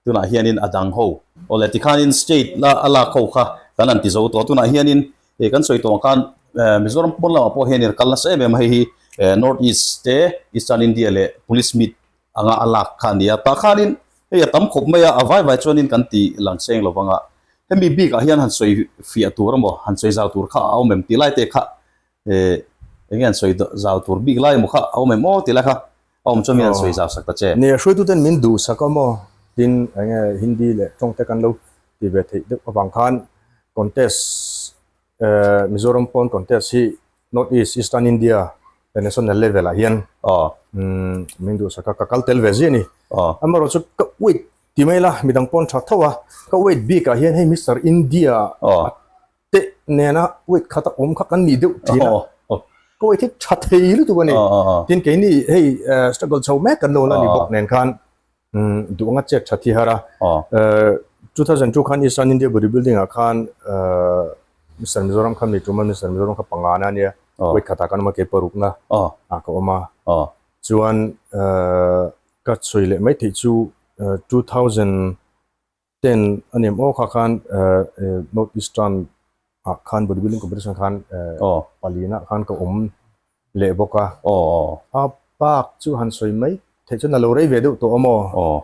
tunah hianin a dang ho awle tikhanin state la a lak ho kha kan han ti zo tawh a, tunah hianin eh kan sawi tawh ang khan eh Mizoram pawn lamah pawh hianin kal nasa em em a, hei hi eh North East te Eastern India leh Police meet anga a lak kha a ni a, tah khanin hei a tam khawp mai a, a vai vai chuanin kan ti lang seng lo vang a, hemi bikah hian han sawi fiah tur emaw han sawi zau tur kha a awm em tih lai te kha eh eng nge an sawi zau tur bik lai emaw kha a awm em aw tih lai kha. A awm chuan min an sawi zau sak ta che. Nia, hruaituten min duhsak a maw? Tin, eng nge Hindi leh tawng te kan lo ti ve theih deuh avang khan contest Mizoram pawn contest hi North East, Eastern India leh National level ah hian min duhsak a, ka kal tel ve ziah a ni. Amaherawhchu chu ka weight ti mai la, midang pawn tha tho a, ka weight bik ah hian hei Mister India a te nena weight khat a awm kha kan nih deuh thin a, ka weight hi tha thei lutuk a ni. Tin keini hei struggle chho mek kan lo la ni bawk nen khan duh anga chet tha thi har a. 2002 khan Eastern India Body Building ah khan Mister Mizoram kha mi tum a, Mister Mizoram kha panga na ania, weight khatah kan awm a, kei parukna ah ka awm a. Chuan ka sawi leh mai theih chu 2000 Ten a ni em aw kha khan North Eastern ah khan body building competition khan palina khan ka awm leh bawk a. A bak chu han sawi mai theih chuan a lo rei ve deuh tawh a maw? Aw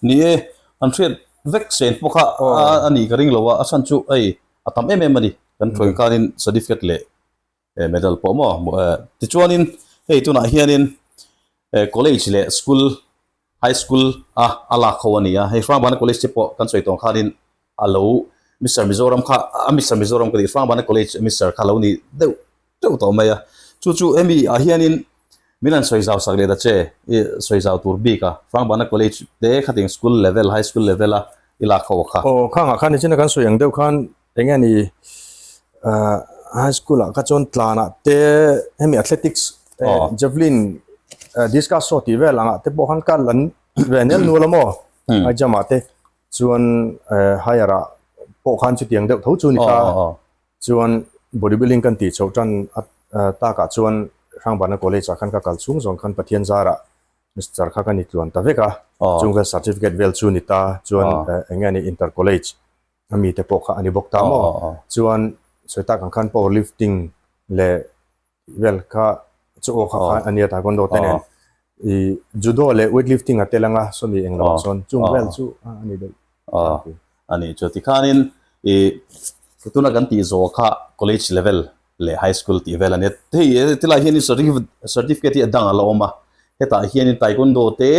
ni e, an hriat vek sen pawh kha a nih ka ring lo a, a chhan chu hei a tam em em a ni kan hruai khanin certificate leh medal pawh maw tichuanin hei tunah hianin college leh school High School a a lak ho a ni a, hei Hrangbana College te pawh kan sawi tawng khanin a lo Mister Mizoram kha a Mister Mizoram ka tih Hrangbana College Mister kha lo ni deuh deuh tawh mai a, chu chu hemi ah hianin min han sawi zau sak leh ta che i sawi zau tur bik a Hrangbana College te khating school level High School level a i lak ho kha. Aw khangah khan nichina kan sawi ang deuh khan Eng nge ni ah high school ah kha chuan tlan ah te hemi athletics javelin discus saw tih vel ang ah te pawh khan kal an ve nel nual a maw high jump ah te chuan higher ah pawh khan chutiang deuh tho chu ni ta chuan body building kan tih chhoh tan tak ah chuan Hrangbana college ah khan ka kal chhung zawng khan Pathian zar ah Mister kha ka ni tluan ta vek a chung vel certificate vel chu ni ta chuan eng nge ni inter college a mite pawh kha a ni bawk ta maw? Chuan sawi tak ang khan power lifting leh vel kha chu aw kha khan a nia taekwondo te nen i judo leh weight lifting a tel anga sawmi eng lamah chuan chung vel chu a ni deuh a ni chu tikhanin i tuna kan tih zawh kha college level leh high school tih vel a nia hei tilai hianin certificate hi a dang a la awm a hetah hianin taekwondo te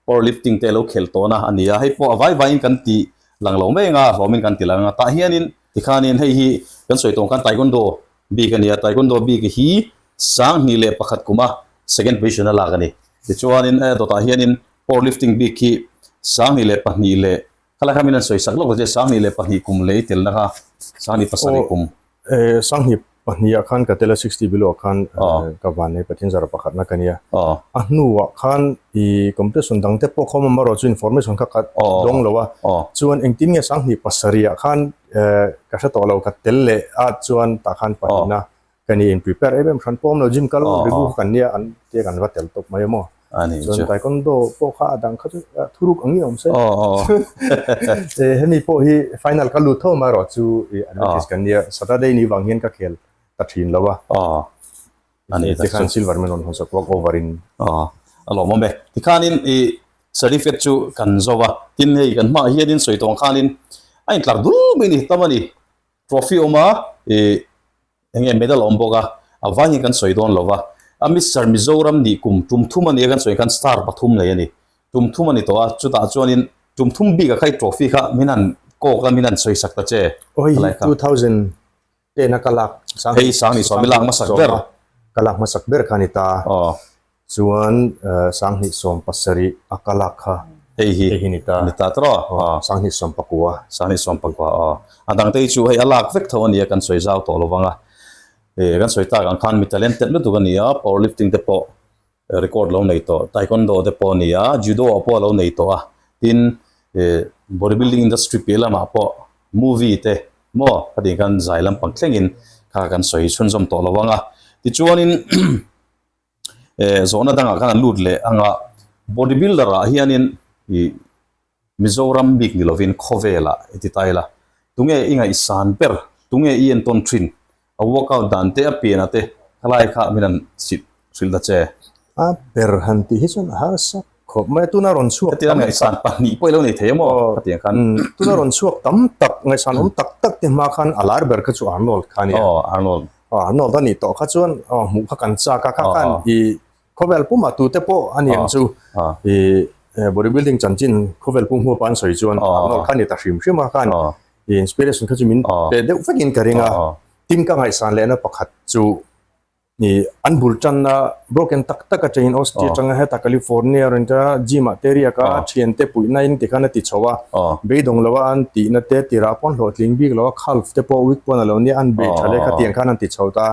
Power lifting te lo khelh tawhna a ni a, hei pawh a vai vaiin kan ti lang lo mai anga hlawmin kan ti lang a, tah hianin tikhanin hei hi kan sawi tawh ang khan Taekwondo bik a ni a, Taekwondo bik hi 2001 kuma second position a lak a ni. Tichuanin dawtah hianin power lifting bik hi 2002 leh khalai kha min an sawi sak lawk ta che, 2002 kum lei telna kha 2007 kum. 2002 ah khan ka tel a 60 below ah khan ka van nei Pathian zara pakhatna ka nia. A hnuah khan i competition dang te pawh khawm amarawh chu information kha ka dawng lo a. Chuan engtin nge 2007 ah khan ka hre tawh lo ka tel leh a chuan tah khan pahnihna Ka ni in prepare em em hran pawh awm lo gym kal regu kha kan nia an tia kan va tel tawp mai a maw. Chuan taekwondo pawh kha a dang kha chu thuruk ang nge awm se. Hemi pawh hi final ka lut tho amaherawh chu advantage kan nia Saturday ni vang hian ka khel ta thin lo a. Tikhan silver min rawn hawn sak walk over in. A lawmawm e. Tikhanin i certificate chu kan zo a, tin hei kan hmaah hianin sawi tawng khanin a intlar dul mai a ni tam a ni. Trophy awm a, ih eng nge medal a awm bawk a, a vai hi kan sawi dawn lo va, a Mister Mizoram nih kum tum thum a nia kan sawi khan star pathum nei a ni, tum thum a ni tawh a, chutah chuanin tum thum bik ah kha i trophy kha min han kawk a min han sawi sak ta che Aw hei hi 2010 a ka lak sang hei sang ni sawm i lak hmasak ber ka lak hmasak ber kha a ni ta. Aw. Chuan 2017 a ka lak kha hei hi hei hi ni ta ni ta tawh aw 2019 2019 aw a dang te hi chu hei a lak vek tho a nia kan sawi zau tawh lo vang a eh kan sawi tak ang khan mi talented lutuk a ni a power lifting te pawh record lo nei tawh taekwondo te pawh a ni a judo ah pawh a lo nei tawh a tin eh body building industry piah lamah pawh movie te maw khatiang khan zai lampang thlengin kha kan sawi chhunzawm tawh lo vang a tichuanin Eh zawhna dangah khan an lut leh ang a, body builder ah hianin ih Mizoram bik ni lovin khawvelah i ti ta ila, tunge i ngaihsan ber, tunge i entawn thin, a workout dan te a pian ah te khalai kha min han sih hrilh ta che. A ber han tih hi chuan a harsa khawp mai a, tuna rawn chhuak tam tak. Hetiang ngaihsan pahnih pawh i lo nei thei a maw khatiang khan. Tuna rawn chhuak tam tak, ngaihsan awm tak tak te hma khan a lar ber kha chu Arnold kha a nia. Aw Arnold. Aw Arnold a nih tawh kha chuan aw hmuh kha kan chak a, kha khan i. Khawvel pumah tute pawh a ni ang chu i body building chanchin khawvel pum huapa an sawi chuan Arnold kha a ni ta hrim hrim a khan i inspiration kha chu min pe deuh vekin ka ring a. Tin ka ngaihsan lehna pakhat chu i an bul tanna broken tak tak atangin Austria atanga heta California rawn ta gym ah te riak a thiante puihna in tikhan a ti chho a beidawng lo a an tihna te tirah pawn hlawhtling bik lo a calf te pawh weak pawn a lo nia an bei tha leh khatiang khan an ti chho ta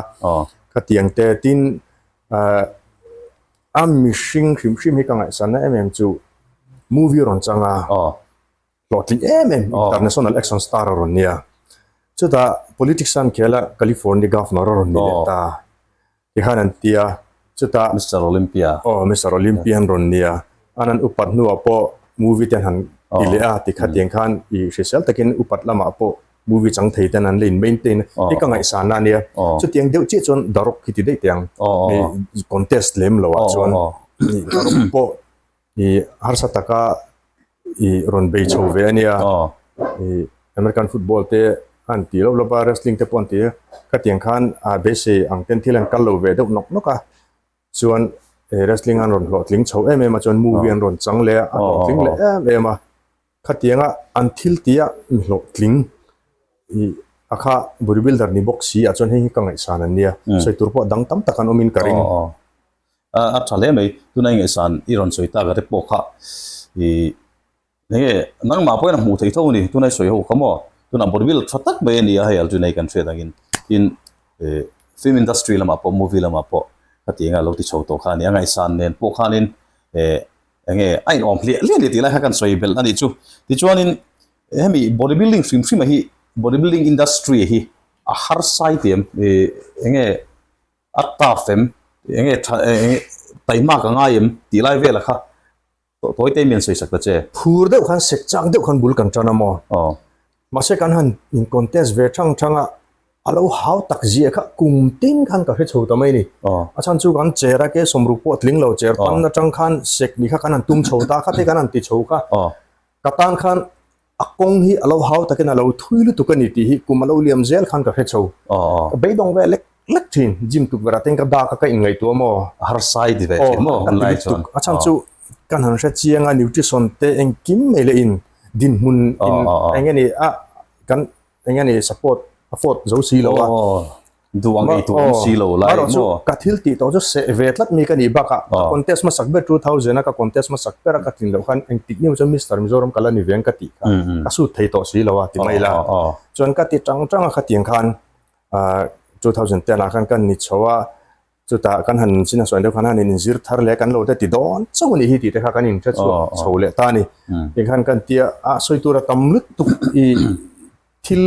khatiang te tin a mihring hrim hrim hi ka ngaihsanna em em chu movie rawn chang a. Hlawhtling em em international action star a rawn nia. Chutah politics an khel a California governor a rawn ni leh ta tikhan an ti a. Chutah Mister Olympia. Aw Mister Olympia an rawn nia. An an upat hnuah pawh movie te an han ti leh a tikha tiang khan i hrisel takin upat lamah pawh movie chang thei ten an la in maintain a. Hei ka ngaihsan a nia. Chutiang deuh chiah chuan The Rock hi ti daih teh ang. Contest lem loh ah chuan The Rock pawh I harsa taka i rawn bei chho ve a nia. I American football te an ti lo lova wrestling te pawh an ti a. Khatiang khan a beisei ang ten thil an kal lo ve deuh nawk nawk a. Chuan wrestling an rawn hlawhtling chho em em a chuan movie an rawn chang leh a, a hlawhtling leh em em a. Khatianga an thil tia mi hlawhtling i a kha body builder ni bawk si ah chuan hei hi ka ngaihsan an nia. Sawi tur pawh dang tam tak an awmin ka ring. A tha hle mai. Tuna i ngaihsan i rawn sawi tak te pawh kha i enge nangmah pawhin a hmuh theih tho a ni. Tuna i sawi ho kha maw? Tuna body builder tha tak mai a ni a hei Aldrin hei kan hriat angin tin film industry lamah pawh movie lamah pawh khatianga lo ti chho tawh kha a ni. A ngaihsan nen pawh khanin Enge a inawm hliah hliah a ni tih lai kha kan sawi belh a nih chu. Tichuanin hemi body building hrim hrim a hi body building industry hi a harsai tih em ih enge a tough em enge tha enge taimak a ngai em tih lai vel a kha tawi te mian sawi sak ta che. Phur deuh khan sek chak deuh khan bul kan tan a maw? Aw. Mahse kan han in contest ve thang thang a, a lo hau tak zia kha kum tin khan ka hre chho ta mai ni. A chhan chu kan chair a ke sawmruk pawh tling lo chair pan atang khan sek ni kha kan han tum chho ta kha te kan han ti chho kha. Ka tan khan a kawng hi a lo hau takin a lo thui lutuk a ni tih hi kum a lo liam zel khan ka hre chho. Ka beidawng ve lek lek thin gym tukverh ah ten ka dak a ka inngaihtuah maw? A harsai ti ve thin maw hun lai chuan. A chhan chu kan han hre chiang a nutrition te engkim mai leh in dinhmun in eng nge ni a kan eng nge ni support a fawt zo si lo a. Duh ang ei tur awm si lo lai maw? Ka thil tih tawh chu seh ve tlat mi ka nih bakah ka contest hmasak ber 2000 a ka contest hmasak ber a ka tlin loh khan engtik ni chuan Mister Mizoram ka la ni ve ang ka tih kha ka sut thei tawh si lo a ti mai la. Chuan ka ti tang tang a khatiang khan 2010 ah khan kan ni chho a, chutah kan han chin a sawi deuh khan han inzir thar leh kan lo te ti dawn chauh a nih hi tih te kha kan inhre chhuak chho leh ta a ni. Tikhan kan tia a sawi tur a tam lutuk i thil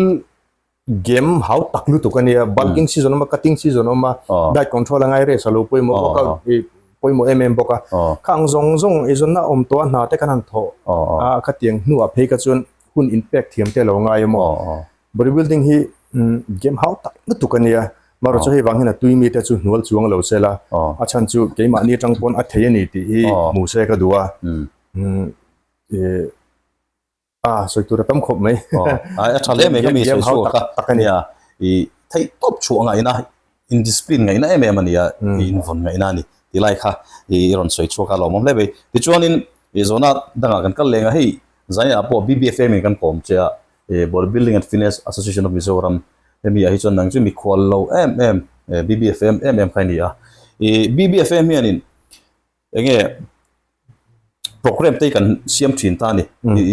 game hau tak lutuk a nia, bulking season a awm a, cutting season a awm a, diet control a ngai race a lo pawimawh bawk a, i pawimawh em em bawk a. Khang zawng zawng eizawnna awm tawh a hna te kan han thawh a, khatiang hnuah phei kha chuan hun inpek thiam te a lo ngai a maw. Body building hi game hau tak lutuk a nia, marawh chu hei vang hian a tui mite chu hnual chuang lo se la, a chhan chu keimahni atang pawn a thei a ni tih hi hmu se ka duh a, a sawi tur a tam khawp mai. A tha hle mai ka mi sawi chhuak a nia, i theih tawp chhuah ngaihna indiscipline ngaihna em em a nia, i invawn ngaihna a ni tih lai kha i rawn sawi chhuak a lawmawm hle mai. Tichuanin i zawhna dangah kan kal leng a, hei Zainah pawh BBFM in kan kawm che a, Body Building and Fitness Association of Mizoram hemi ah hi chuan nang chu mikhual lo em em BBFM em em kha i ni a. I BBFM hianin enge program te hi kan siam thin ta a ni.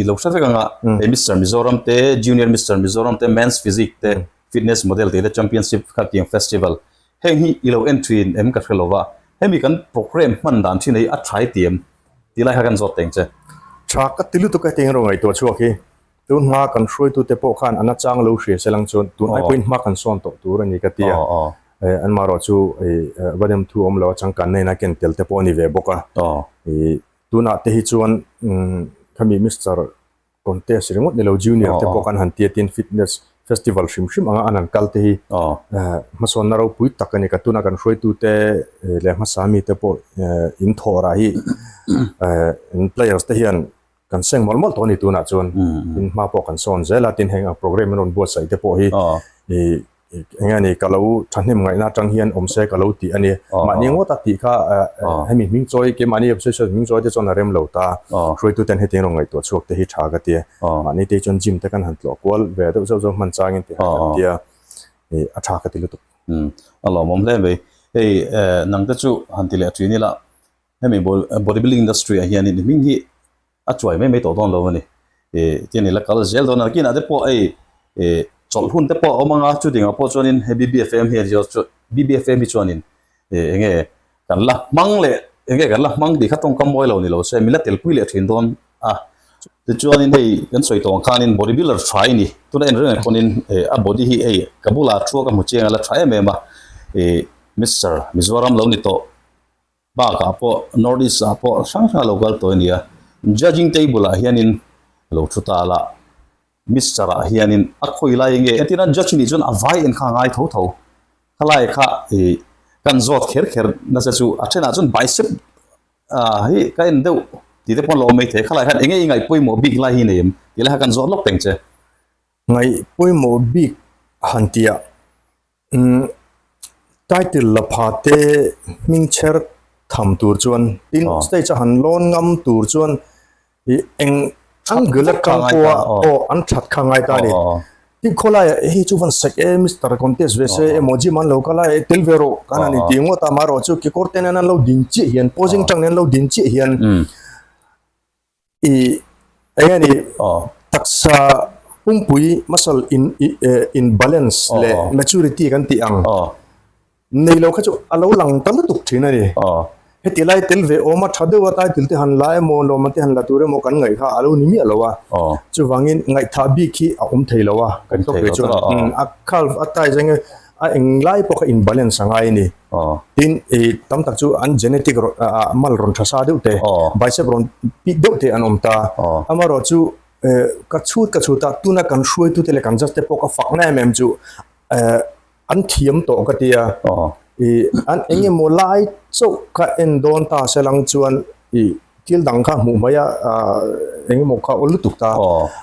I lo hre vek anga hei Mister Mizoram te, Junior Mister Mizoram te, Men's Physique te, Fitness Model tih te Championship kha tiang festival heng hi i lo en thin em ka hre lo va. Hemi kan program hman dan thin hi a tha i ti em tih lai kha kan zawt teng che. Tha ka ti lutuk e tiang rawh ngaihtuah chhuak hi. Tun hma kan hruaitute pawh khan a nachang lo hria se lang chuan tun ai pawhin hma kan sawn tawh tur a ni ka ti a. Anmahrawh chu Vadem thu awm lo a changkanna in a ken tel te pawh a ni ve bawk a. Tunah te hi chuan khami Mister Contest ringawt ni lo Junior te pawh kan han tia tin Fitness Festival hrim hrim anga an han kal te hi hmasawnna ropui tak a ni ka. Tuna kan hruaitute leh hmasa mite pawh in thawh rah hi players te hian Kan seng mawlh mawlh tawh a ni tunah chuan in hma pawh kan sawn zel a, tin heng ang program in rawn buatsaih te pawh hi i eng nge ni ka lo thahnem ngaihna atang hian awm se ka lo tih a ni. Mahni ngawt a tih kha hemi hming chawi keimahni association hming chawi te chuan a rem lo ta. Hruaitu ten hetiang rawn ngaihtuah chhuak te hi tha ka ti. Mahni te hi chuan gym te kan han tlawh kual ve deuh zauh zauh hman changin tih han kan tia a tha ka ti lutuk. A lawmawm hle mai. Hei nang te chu han ti leh thin ila hemi body building industry ah hianin i hming hi a chuai mai mai tawh dawn lo a ni. Ih tian i la kal zel dawn a, nakinah te pawh hei ih chawlh hun te pawh a awm ang a, chuting ah pawh chuanin hei BBFM hi BBFM hi chuanin ih eng nge kan la hmang leh eng nge kan la hmang tih kha tawngkam mawi lo ni lo se min la telpui leh thin dawn a. Tichuanin hei kan sawi tawh ang khanin body builder tha i ni, tuna en reng pawhin ih a body hi hei ka bulah thu a ka hmu chiang a la tha em em a, ih Mister Mizoram lo ni tawh. Bakah pawh North East ah pawh hrang hrang a lo kal tawh a ni a, judging table ah hianin a lo thu ta la, Mister ah hianin a khawi lai nge entirna judge nih chuan a vai en kha a ngai tho tho, khalai kha ih kan zawt kher kher nasa chu a thenah chuan bicep ah hi ka en deuh tih te pawh an lo awm mai thei, khalai khan enge i ngaih pawimawh bik lai hi nei em tih lai kha kan zawt lawk teng che. Ngaih pawimawh bik han tih ah Umm title la pha te hming chher tham tur chuan tin stage a han lawn ngam tur chuan ih eng angle atang pawha aw an that kha ngai ta a ni. Tin khawlaiah hei chu van sek e Mister contest ve se emaw gym an lo kal a tel ve rawh kan han inti ngawt a amaherawhchu kekawr te nen an lo din chiah hian posing tang nen an lo din chiah hian I eng nge ni taksa pumpui muscle in in balance leh maturity kan tih ang nei lo kha chu a lo lang ta lutuk thin a ni. Heti lai tel ve awm a tha deuh a title te han la emaw lawmman te han la tur emaw kan ngaih kha a lo ni miah lo a. Chuvangin ngaihthah bik hi a awm thei lo a kan tawk ve chuan a calf a thighs eng nge a englai pawh kha in balance a ngai a ni. Tin, i tam tak chu an genetic mal rawn tha sa deuh te, bicep rawn pik deuh te an awm ta. Amaherawh chu ka chhut ka chhut a, tuna kan hruaitute leh kan judge te pawh ka fakna em em chu an thiam tawh ka ti a. I an eng emaw lai chauh ka en dawn ta se lang chuan i thil dang kha hmuh mai a eng emaw kha awl lutuk ta.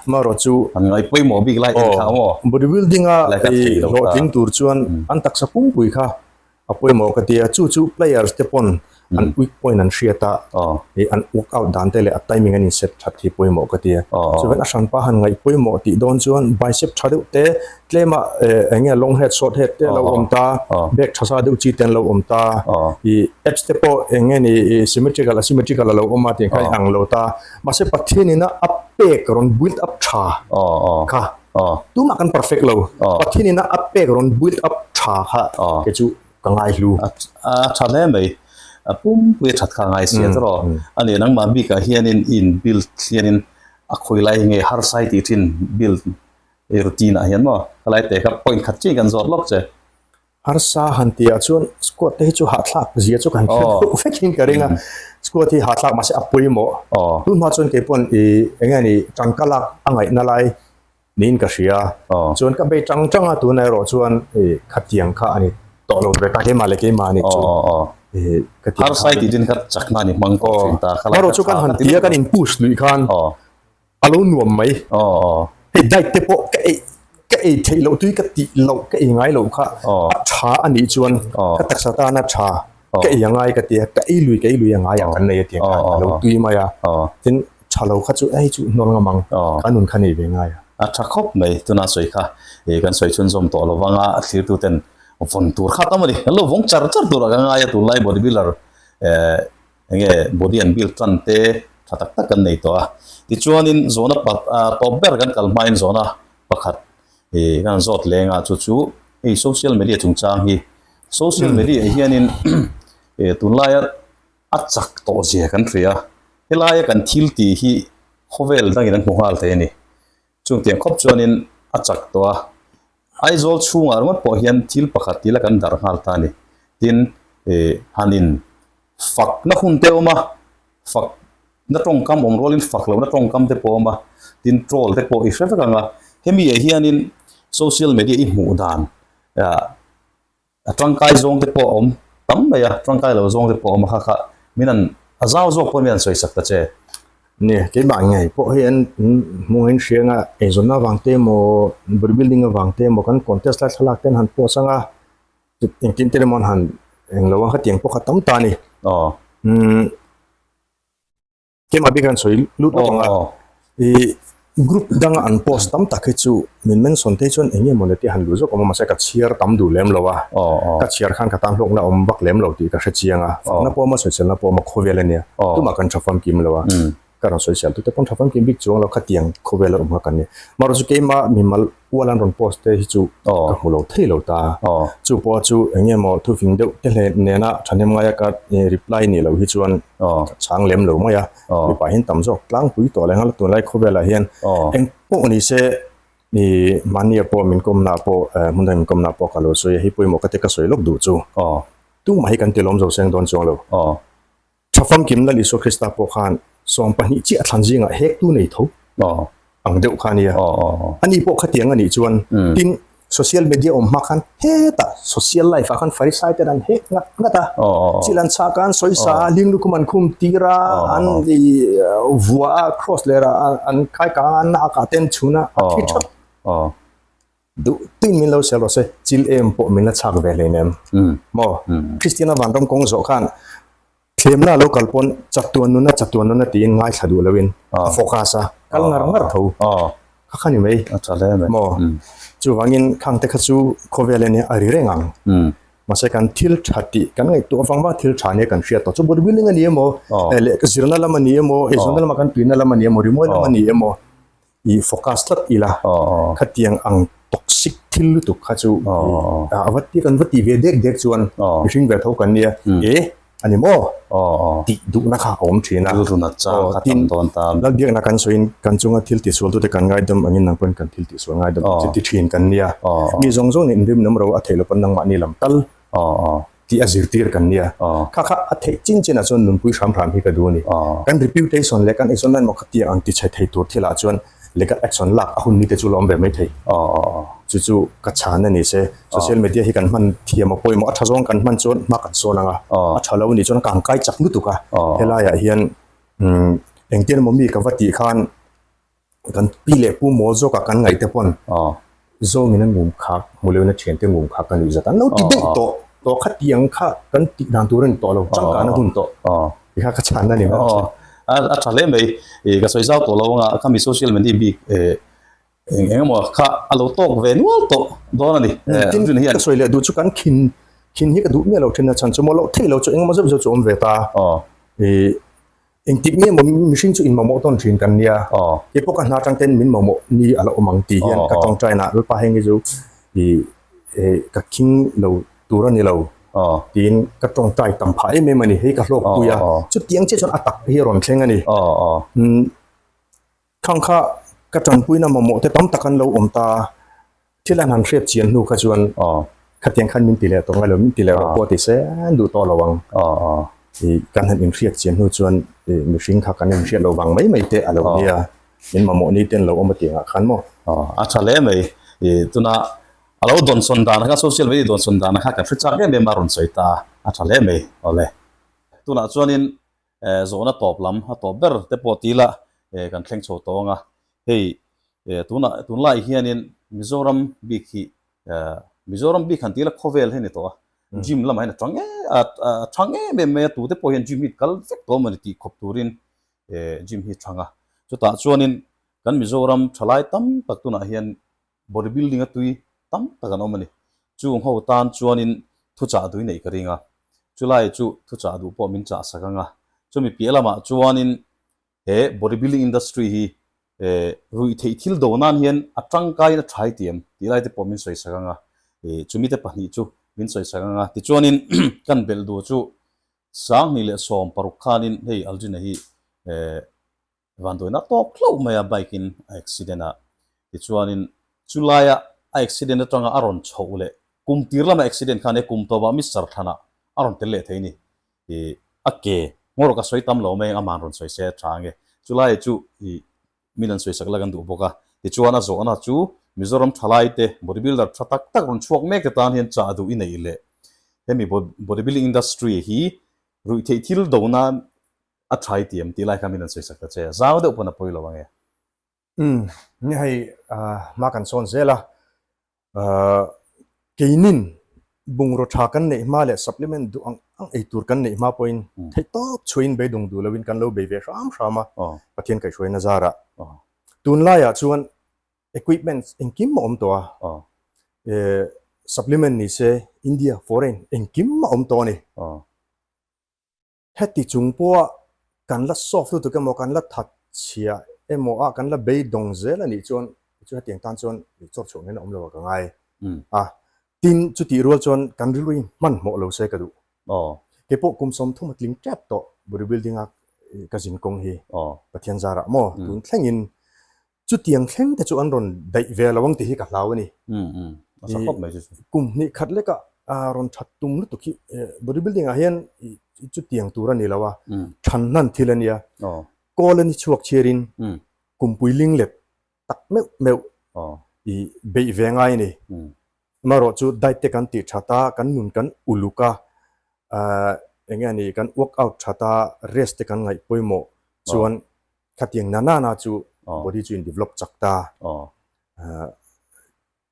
Amaherawh chu an ngaih pawimawh bik lai en kha maw? Body building a i hlawhtling tur chuan an taksa pumpui kha a pawimawh ka ti a, chu chu players te pawn an weak point an hriat a, ih an workout dan te leh a timing an in set that hi pawimawh ka ti a. Chuan a hranpa han ngaih pawimawh tih dawn chuan bicep tha deuh te tlema eng nge long head short head te a lo awm ta, back tha sa deuh chi te an lo awm ta, ih abs te pawh eng nge ni ih symmetrical asymmetrical a lo awm a tih kha a ang lo ta. Mahse Pathian ina a pek rawn build up tha kha Tumah kan perfect lo. Pathian ina a pek rawn build up tha kha kei chu ka ngai hlu. A tha hle mai. A pumpui a that kha a ngai sia tawh. A nih nangmah bikah hianin i in build hianin a khawi lai hi nge harsa i tih thin build i routine ah hian maw? Khalai te kha point khat chiah kan zawt lawk che. Harsa han tih ah chuan squat te hi chu hahthlak zia chu kan hre deuh vek in ka ring a, squat hi hahthlak mahse a pawimawh. Tun hma chuan kei pawn i eng nge ni tangka lak a ngaihna lai niin ka hria a, chuan ka bei tang tang a tunah erawh chuan i khatiang kha a ni tawh lo ve ta keimah leh keimah a nih chu i khatiang kha. Harsa i tih din kha chakna a ni hmang tawh thin ta. Amaherawh chu kan han tia kan in push luih khan A lo nuam mai. Hei diet te pawh ka ei ka ei theih loh tui ka tih loh ka ei ngai loh kha a tha a nih chuan ka taksa tana tha ka ei a ngai ka ti a, ka ei lui ka ei lui a ngai ah kan nei a tiang khan a lo tui mai a, tin tha lo kha chu hei chu hnawl ngam ang ka nun kha nei ve ngai a. A tha khawp mai tuna sawi kha kan sawi chhunzawm tawh lo vang a thlirtu ten vawn tur kha tam a ni, kan lo vawng char char tur ah ka ngai a tunlai body builder Eng nge body an build tan te tha tak tak kan nei tawh a. Tichuanin zawhna tawp ber kan kal hmain zawhna pakhat ih kan han zawt leng a chu chu hei social media chungchang hi social media hianin ih tunlaia a chak tawh zia kan hria a. Helaia kan thil tih hi khawvel dangin an hmu nghal thei a ni. Chungtiang khawp chuanin a chak tawh a. Aizawl chhungah ringawt pawh hian thil pakhat tila kan darh nghal ta a ni. Tin, ih hanin fakna hun te a awm a, fakna tawngkam awm rualin fak lohna tawngkam te pawh a awm a, tin troll te pawh i hre vek ang a. Hemi ah hianin social media i hmuh dan ah a tangkai zawng te pawh a awm tam mai a, tangkai lo zawng te pawh a awm a kha kha min an a zau zawk pawhin min an sawisak ta che. Nia, keimah ngei pawh hi an hmung a inhria anga eizawnna avang te emaw body building avang te emaw kan contest lai thlalak te an han post anga engtin te emaw an han englo a khatiang pawh kha tam ta a ni. Aw. Umm keimah bik an sawi lut lawk ang a, ih group danga an post tam tak hi chu min mention te hi chuan eng nge mawni te han luh zawk awm a mahse ka chhiar tam duh lem lo a, ka chhiar khan ka tan hlawkna awm vak lem lo tih ka hre chiang a, fakna pawh awm a sawiselna pawh awm a khawvel a nia, tumah kan tha famkim lo a. Ka rawn sawi sial tute pawn tha famkim bik chuang lo khatiang khawvel a awm kha kan ni. Mahrawh chu keimah mimal ual an rawn post te hi chu ka hmu lo thei lo ta. Chu pawh chu eng nge maw thufing deuh te hle nena thahnem ngaia ka reply nih loh hi chuan ka chhang lem lo mai a. Mipa hian tam zawk tlangpui tawh leh nghal tunlai khawvelah hian eng pawh ni se mahnia pawh min kawmna pawh hmun dang min kawmna pawh ka lo sawi a, hei pawimawh ka ti ka sawi lawk duh chu. Tumah hi kan ti lawm zo seng dawn chuang lo. Tha famkim Lal Isua Krista pawh khan 12 chiah thlan zingah hektu nei tho ang deuh kha a nia. Ani pawh khatiang a nih chuan tin social media awm hma khan hetah social life ah khan Farisai ten an hek ngat ngat a, chil an chhak a, an sawisa a, hling lukhum an khum tir a, an vua a, cross ler a, an khai kang a, an nak ah te an chhun a, a thi thap. Duh tuin min lo sel rawh se, chil em pawh min la chhak ve hleinem. Maw? Kristiana vanram kawng zawh khan thlemna a lo kal pawn chatuan nuna chatuan nuna tiin ngaithla duh loin a focus a, kal ngar ngar tho kha kha ni mai. Maw? Chuvangin khangte kha chu khawvel ania a ri reng ang. Mahse kan thil tha tih kan ngaihtuah avang vang thil tha nia kan hriat tawh chu body building a ni emaw, lehkha zirna lam a ni emaw, eizawnna lama kan tuina lam a ni emaw, rimawi lam a ni emaw, I focus tlat ila khatiang ang toxic thil lutuk kha chu a va ti kan va ti ve dek dek chuan mihring ve tho kan nia e a ni maw tih duhna kha a awm thin a tin Lalbiakna kan sawiin kan chunga thil tihsual tute kan ngaidam angin nang pawn kan thil tihsual ngaidam chu ti thin kan nia mi zawng zawng nen inrim lam ro a theih loh pawn nangmahni lam tal tih a zirtir kan nia. Kha kha a theih chin chinah chuan nunpui hram hram hi ka duh a ni. Kan reputation leh kan eizawn emaw khatiang ang tichhe thei tur thilah chuan legal action lak a hun ni te chu la awm ve mai thei. Chu chu ka chhan a ni se. Social media hi kan hman thiam a pawimawh a tha zawng kan hman chuan hma kan sawn ang a, a tha lo a nih chuan a kangkai chak lutuk a. Helaiah hian engtin emaw mi ka va tih khan Kan pi leh pu mawl zawkah kan ngaih te pawn zawngin a ngum khak hmu loin a thiante ngum khak ka nuih zat an lo ti daih tawh tawh kha tiang kha kan tih dan tur a ni tawh lo changkana hun tawh ti kha ka chhan a ni mai. A tha hle mai ka sawi zau tawh lo anga khami social media bik eng eng emaw kha a lo tawk ve nual tawh dawn a ni. Tin ka sawi leh duh chu kan khin khin hi ka duh miah lo thin a chhan chu maw loh theih lo chu engemaw zeuh zeuh chu awm ve ta Engtik nge maw mihring chu inmamawh tawn thin kan nia, kei pawh ka hna atang ten min mamawh ni a la awm ang tih hian ka tawngtaina Lalpa heng hi chu ih ka khing lo tur a ni lo tiin ka tawngtai tam phah em em a ni, hei ka hlawkpui a, chutiang chiah chuan a tak hi a rawn thleng a ni. Khang kha ka tanpuina mamawh te tam tak an lo awm ta, thil an han hriat chian hnu kha chuan khatiang khan min ti leh tawh ngai lo, min ti leh rawh pawh ti se an duh tawh lo ang. Ih kan han inhriat chian hnu chuan ih mihring kha kan inhriat lo vang mai mai te a lo nia, min mamawh ni te an lo awm a tih angah khan maw. A tha hle mai, ih tuna a lo dawnsawn dan kha social media dawnsawn dan kha kan hre chak em em a rawn sawi ta, a tha hle mai awle. Tunah chuanin Zawhna tawp lam a tawp ber te pawh ti ila kan thleng chho tawh ang a, hei tunah tunlai hianin Mizoram bik hi Mizoram bik han ti ila khawvel hi a ni tawh a, gym lamah hian a tang em a thang em em mai a, tute pawh hian gym hi kal vek tawh a ni tih khawp turin gym hi a thang a, chutah chuanin kan Mizoram thalai tam tak tunah hian Body building a tui tam tak an awm a ni. Chung ho tan chuanin thuchah dui neih ka ring a, chulai chu thuchah duh pawh min chah sak ang a. Chumi piah lamah chuanin he body building industry hi ruih theih thil do nan hian a tangkaiin a thai tiam tih lai te pawh min sawi sak ang a, chumi te pahnih chu min sawi sak ang a. Tichuanin kan belh duh chu 2016 khanin hei Aldrin-a hi Vanduaina tawk hlauh mai a bike in a accident a, tichuanin chulaia a accident atanga a rawn chhoh leh kum tir lama accident khan he kum tawpah Mister Thlanah a rawn tel leh thei a ni. Ih a ke ngawr ka sawi tam lo mai ang aman rawn sawi se a tha ange. Chulai chu ih min an sawi sak la kan duh bawk a, tichuan a zawhna chu Mizoram thalai te body builder tha tak tak rawn chhuak mek te tan hian chah duh i neih leh hemi body building industry hi ruihtheih thil do nan. A tha i ti em tih lai kha min rawn sawisak ta che a, zau deuh pawn a pawi lo ang e. Umm, ni hei hma kan sawn zel a, keinin bungraw tha kan neih hma leh supplement duh ang ang ei tur kan neih hma pawhin theih tawp chhuahin beidawng duh loin kan lo bei ve hram hram a, Pathian kaihhruaina zarah. Tunlaiah chuan equipments engkim a awm tawh a, supplement ni se India, foreign engkim a awm tawh a ni. Heti chung pawha kan la soft lutuk emaw, kan la that chhia emaw a kan la beidawng zel a nih chuan chu hetiang tan chuan chawr chhuah ngei na awm lo a ka ngai a. Tin, chutih rual chuan kan rilru hi hmanhmawh lo se ka duh. Kei pawh kum 30 a tling tep tawh body building a ka zin kawng hi Pathian zarah maw tun thlengin Chutiang thleng te chu an rawn daih ve lo ang tih hi ka hlau a ni. Kum hnih khat leka rawn that tum lutuk hi body building ah hian chutiang tur a ni lo a, than hnan thil a nia. Kawl a ni chhuak chhiarin kumpui ling let tak meuh meuh i beih ve ngai a ni. Amaherawh chu diet te kan tih that a, kan nun kan uluk a, eng nge ni kan workout that a, rest te kan ngaih pawimawh chuan Khatiang na na na chu body chu in develop chak ta.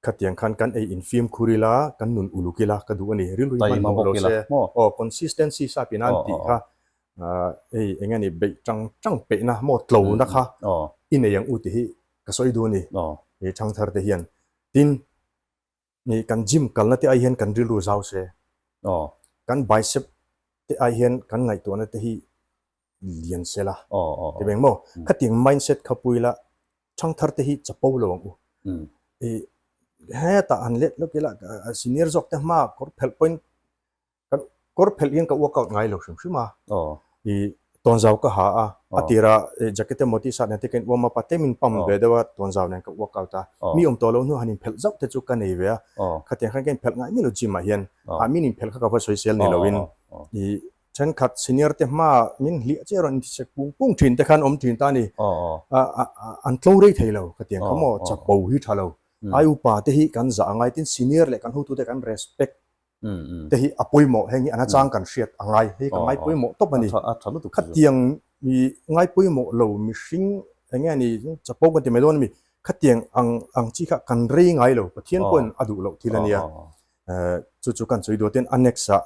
Khatiang khan kan ei in fimkhur ila, kan nun uluk ila ka duh a ni. Rilru hi hmanhmawh lo se. Aw, consistency sap in an tih kha hei eng nge ni beih tang tang peihna maw tlo na kha i nei ang u tih hi ka sawi duh a ni. He thangthar te hian. Tin, Ni kan gym kalna te ai hian kan rilru zau se. Aw. Kan bicep te ai hian kan ngaihtuahna te hi lian se la. Aw aw. Ti beng maw? Khatiang mindset kha pui la thangthar te hi chapo lo ang u. I hetah han let lawk ila senior zawk te hma kawr phelh pawhin Kan kawr phelh hian ka workout ngai lo hrim hrim a. I tawnzau ka ha a, a tira jacket emaw t-shirt nen te ka in uam a, pa tlem in pump ve deuh a, tawnzau nen ka workout a. Mi awm tawh lo hnu han inphelh zauh te chu ka nei ve a, khatiang khan ka inphelh ngai miah lo gym ah hian. Ah min inphelh kha ka va sawisel ni loin i thenkhat senior te hma min hliah chiah rawn intisek pung pung thin te khan awm thin ta a ni. An tlo rei thei lo khatiang kha maw chapo hi tha lo. Ai upa te hi kan zah angai tin senior leh kan hotute kan respect te hi a pawimawh heng hi a nachang kan hriat a ngai hei ka ngai pawimawh tawp a ni khatiang mi ngai pawimawh lo mihring eng nge ni chapo kan ti mai dawn a mi khatiang ang ang chi kha kan rei ngai lo Pathian pawhin a duh loh thil a nia chu chu kan sawi duh ten a next ah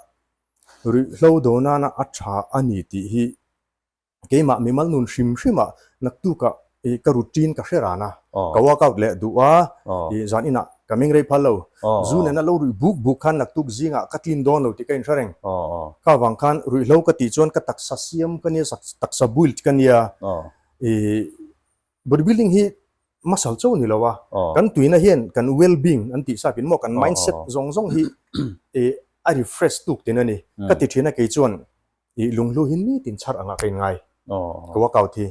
ruihhlo do nana a tha a ni tih hi Keimah mimal nun hrim hrim ah naktuk ah i ka routine ka hre ran a, ka workout leh duh a, i zan inah ka meng rei phal lo. Zu nena lo ruih buk buk khan naktuk zingah ka tlin dawn lo tih ka inhre reng. Kha vang khan ruihhlo ka tih chuan ka taksa siam ka nia, taksa build ka nia, i Bodybuilding hi muscle chauh ni lo a, kan tuina hian kan well being an tih sap in maw kan mindset zawng zawng hi a refresh tuk tin a ni. Ka ti thin a kei chuan i lunghlu hi nitin chhar angah ka inngai. Ka workout hi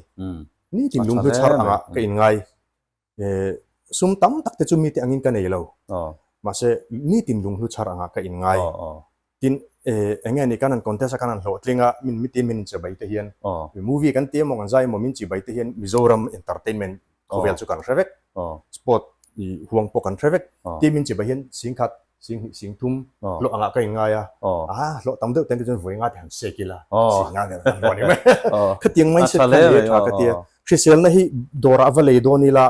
nitin lunghlu chhar angah ka inngai. Sum tam tak te chu mite angin ka nei lo. Mahse nitin lunghlu chhar angah ka inngai. Tin, eng nge ni kan han contest a kan han hlawhtling a, min mitin min inchibai te hian, movie kan ti emaw kan zai emaw min chibai te hian Mizoram entertainment khawvel chu kan hre vek, sport i huang pawh kan hre vek. Tin min chibai hian singkhat, singhnih, singthum hlawh angah ka inngai a, a hlawh tam deuh ten te chuan vawi nga te han sek ila, singa nen kan haw ni mai. Khatiang mindset kha ni a tha ka ti a, hriselna hi dawrah va lei dawn ila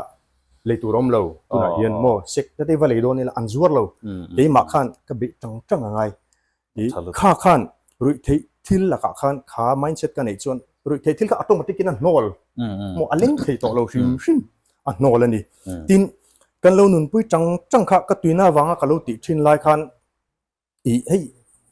lei tur awm lo tunah hian maw sek te te va lei dawn ila an zuar lo keimah khan ka beih tang tang a ngai i kha khan ruih theih thil lakah khan kha mindset ka neih chuan ruih theih thil kha automatic in a hnawl maw a leng thei tawh lo hrim hrim a hnawl a ni tin kan lo nunpui tang tang kha ka tuina avanga ka lo tih thin lai khan I hei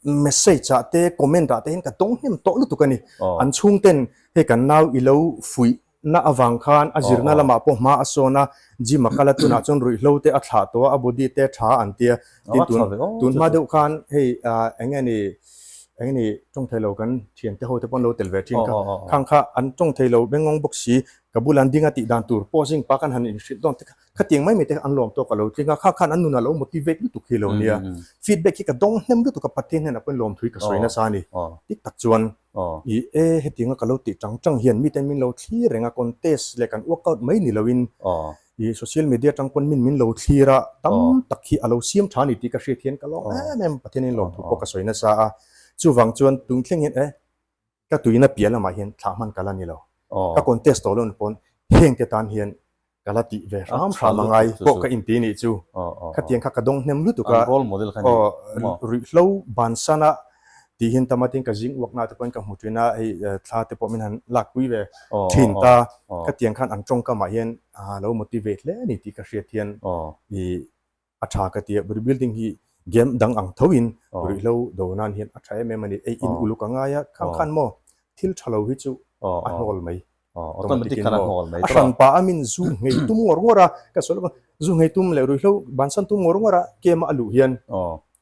message ah te comment ah te hian ka dawng hnem tawh lutuk a ni. An chhung ten hei kan nau i lo fuih na avang khan a zirna lamah pawh hma a sawn a, gym a kal a tunah chuan ruihhlo te a thlah tawh a, a body te a tha an tia. Tin tun tun hma deuh khan hei eng nge ni eng nge ni tawng thei lo kan thian te ho te pawh an lo tel ve thin kha. Khang kha an tawng thei lo bengngawng bawk si ka bulah an ding a tih dan tur posing pa khan han inhrilh dawn te kha. Khatiang mai mai te an lawm tawk a lo tling a, kha khan an nunah lo motivate lutuk hi lo nia. Feedback hi ka dawng hnem lutuk a, Pathian hnenah pawhin lawmthui ka sawi nasa a ni. Dik tak chuan i e hetianga ka lo tih tang tang hian miten min lo thlir reng a, contest leh kan workout mai ni loin i social media atang pawn min min lo thlir a, tam tak hi a lo siam tha a ni tih ka hriat hian ka lawm em em, Pathianin lawmthu pawh ka sawi nasa a. Chuvang chuan tun thleng hian e. Ka tuina piah lamah hian thlah hman ka la ni lo. Ka contest tawh loh pawn heng te tan hian ka la tih ve hram hram a ngai pawh ka inti nih chu. Khatiang kha ka dawng hnem lutuk a, ruihhlo bansan a tih hian tamatin ka zing uakna te pawhin ka hmu thin a, hei thla te pawh min han lakpui ve thin ta. Khatiang khan an tawngkamah hian a lo motivate hle a ni tih ka hriat hian ih a tha ka ti a, bodybuilding hi game dang ang tho in ruihhlo do nan hian a tha em em a ni, ei in uluk a ngai a, khang khan maw thil tha lo hi chu a hnawl mai automatic in maw a hran pah a min zu nghei tum ngawr ngawr a, ka sawi lawk a, zu nghei tum leh ruihhlo bansan tum ngawr ngawr a game a luh hian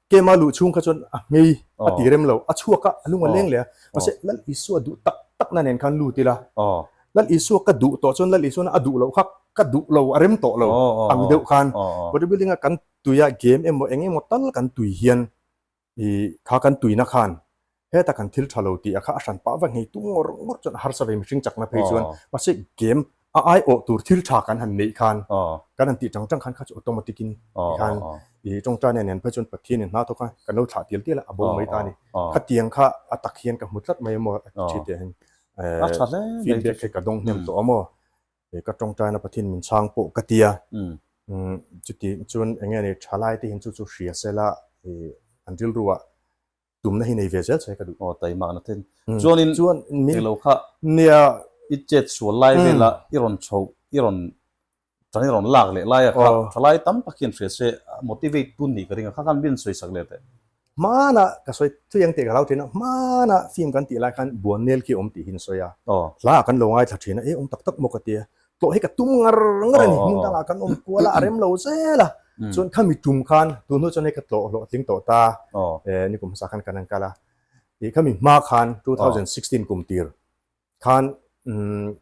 game a luh chhung kha chuan a nghei a ti rem lo, a chhuak a a lung a leng leh a, mahse Lal Isua duh tak tak na nen khan lut ila, Lal Isua ka duh tawh chuan Lal Isua na a duh loh kha ka duh lo a rem tawh lo ang deuh khan bodybuilding a kan tui a game emaw eng emaw tal kan tui hian ih kha kan tuina khan heta kan thil tha lo tih a kha a hran pah vek ngei tum ngawr ngawr chuan a harsa ve mihring chakna phei chuan mahse game a ai awh tur thil tha kan han neih khan kan han tih tang tang khan kha chu automatic in tikhan ih tawngtai nen phei chuan Pathian in hna thawk a kan lo thlah tial tial a a bo mai ta a ni khatiang kha a tak hian ka hmu tlat mai emaw a ti thin teh hian A tha hle mai feedback hi ka dawng hnem tawh a maw ka tawngtaina Pathian min chhang pawh ka tia chuti chuan eng nge ni thalai te hian chu chu hria sela an rilru ah tumna hi nei ve zel che ka duh. Aw taima na ten. Chuanin chuan min ilo kha nia i chet sual lai vela i rawn chho i rawn Tan i rawn lak leh lai a kha thalai tam tak hian hria se motivate tun nih ka ring a, kha khan min sawi sak leh teh. Hmana ka sawi thui ang tih ka hlau thin a, hmana film kan tih lai khan Buannel khi awm tih hi an sawi a, hla ah kan lo ngaithla thin a, e awm tak tak maw ka ti a, tlawh hi ka tum ngar ngar a ni, hmun dangah kan awm kual a, a rem lo zel a, chuan khami tum khan tun hnu chuan hei ka tlawh hlawhtling tawh ta, e nikum hmasa khan kan han kal a, tih khami hma khan 2016 kum tir khan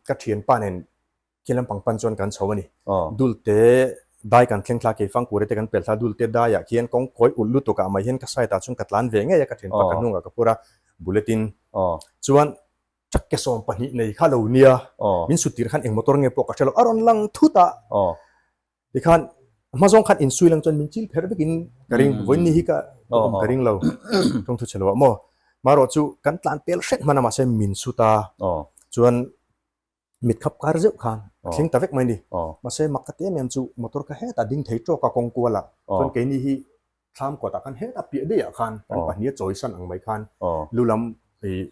ka thianpa nen Khi lampang pan chuan kan chho a ni. Dulte dai kan thleng thla, keifang kure te kan pel thla, dulte daiah khian kawng kawi ulh lutuk ah mai hian ka side ah chuan ka tlan ve ngei a, ka thenpa ka hnungah ka phur a, bullet in chuan truck ke 12 nei kha lo nia, min sut tir khan eng motor nge pawh ka hre lo, a rawn lang thut a, tikhan hma zawng khan insui lang chuan min chil pherh vek in ka ring, vawiin ni hi ka awm ka ring lo, tawng thu chhe lo ah maw, marawh chu kan tlan pel hret hman a mahse min sut a, chuan mit khap kar zeuh khan a thleng ta vek mai ni. Mahse mak ka ti em em chu motor kha hetah ding thei tawk a kawng kual ah chuan keini hi thlam kawt ah khan hetah piah daih ah khan kan pahnih a chawi san ang mai khan lu lam ih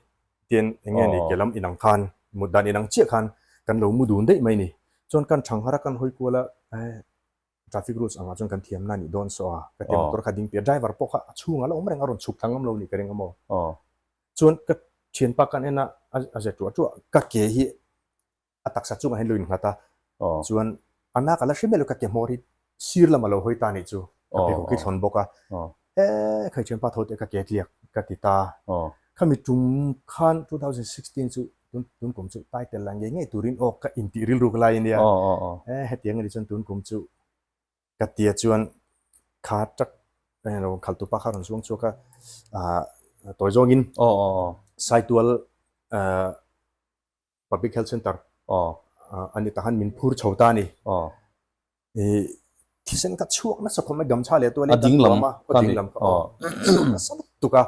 tian eng nge ni ke lam inang khan mut dan inang chiah khan kan lo mu dun daih mai ni. Chuan kan thang har a kan hawi kual a eh traffic rules angah chuan kan thiam na nih dawn saw a ka ti motor kha ding piah driver pawh kha a chhungah la awm reng a rawn chhuk thla ngam lo nih ka ring a maw. Chuan ka thianpa kan en a, a ze tuah tuah, ka ke hi a taksa chungah hian lo innghat a, chuan a nak a la hre miah lo ka ke hmawr hi sir lamah lo hawi ta nih chu, ka pheikhawk hi thlawn bawk a, e khai thianpa tho teh ka ke tliak ka ti ta, khami tum khan 2016 chu tun kum chu title la ngei ngei turin aw ka intih rilruk lai ania, e hetiang a nih chuan tun kum chu Ka tia chuan kha truck eng lo khalh tupa kha rawn zuang chhuak a, ah tawi zawngin Saitual Public Health Centre a ni tah khan min phur chho ta a ni. Ih thisen kha chhuak nasa khawp mai gamchha leh tualin kan tuam a, a ding lam kha aw chhuak nasa lutuk a,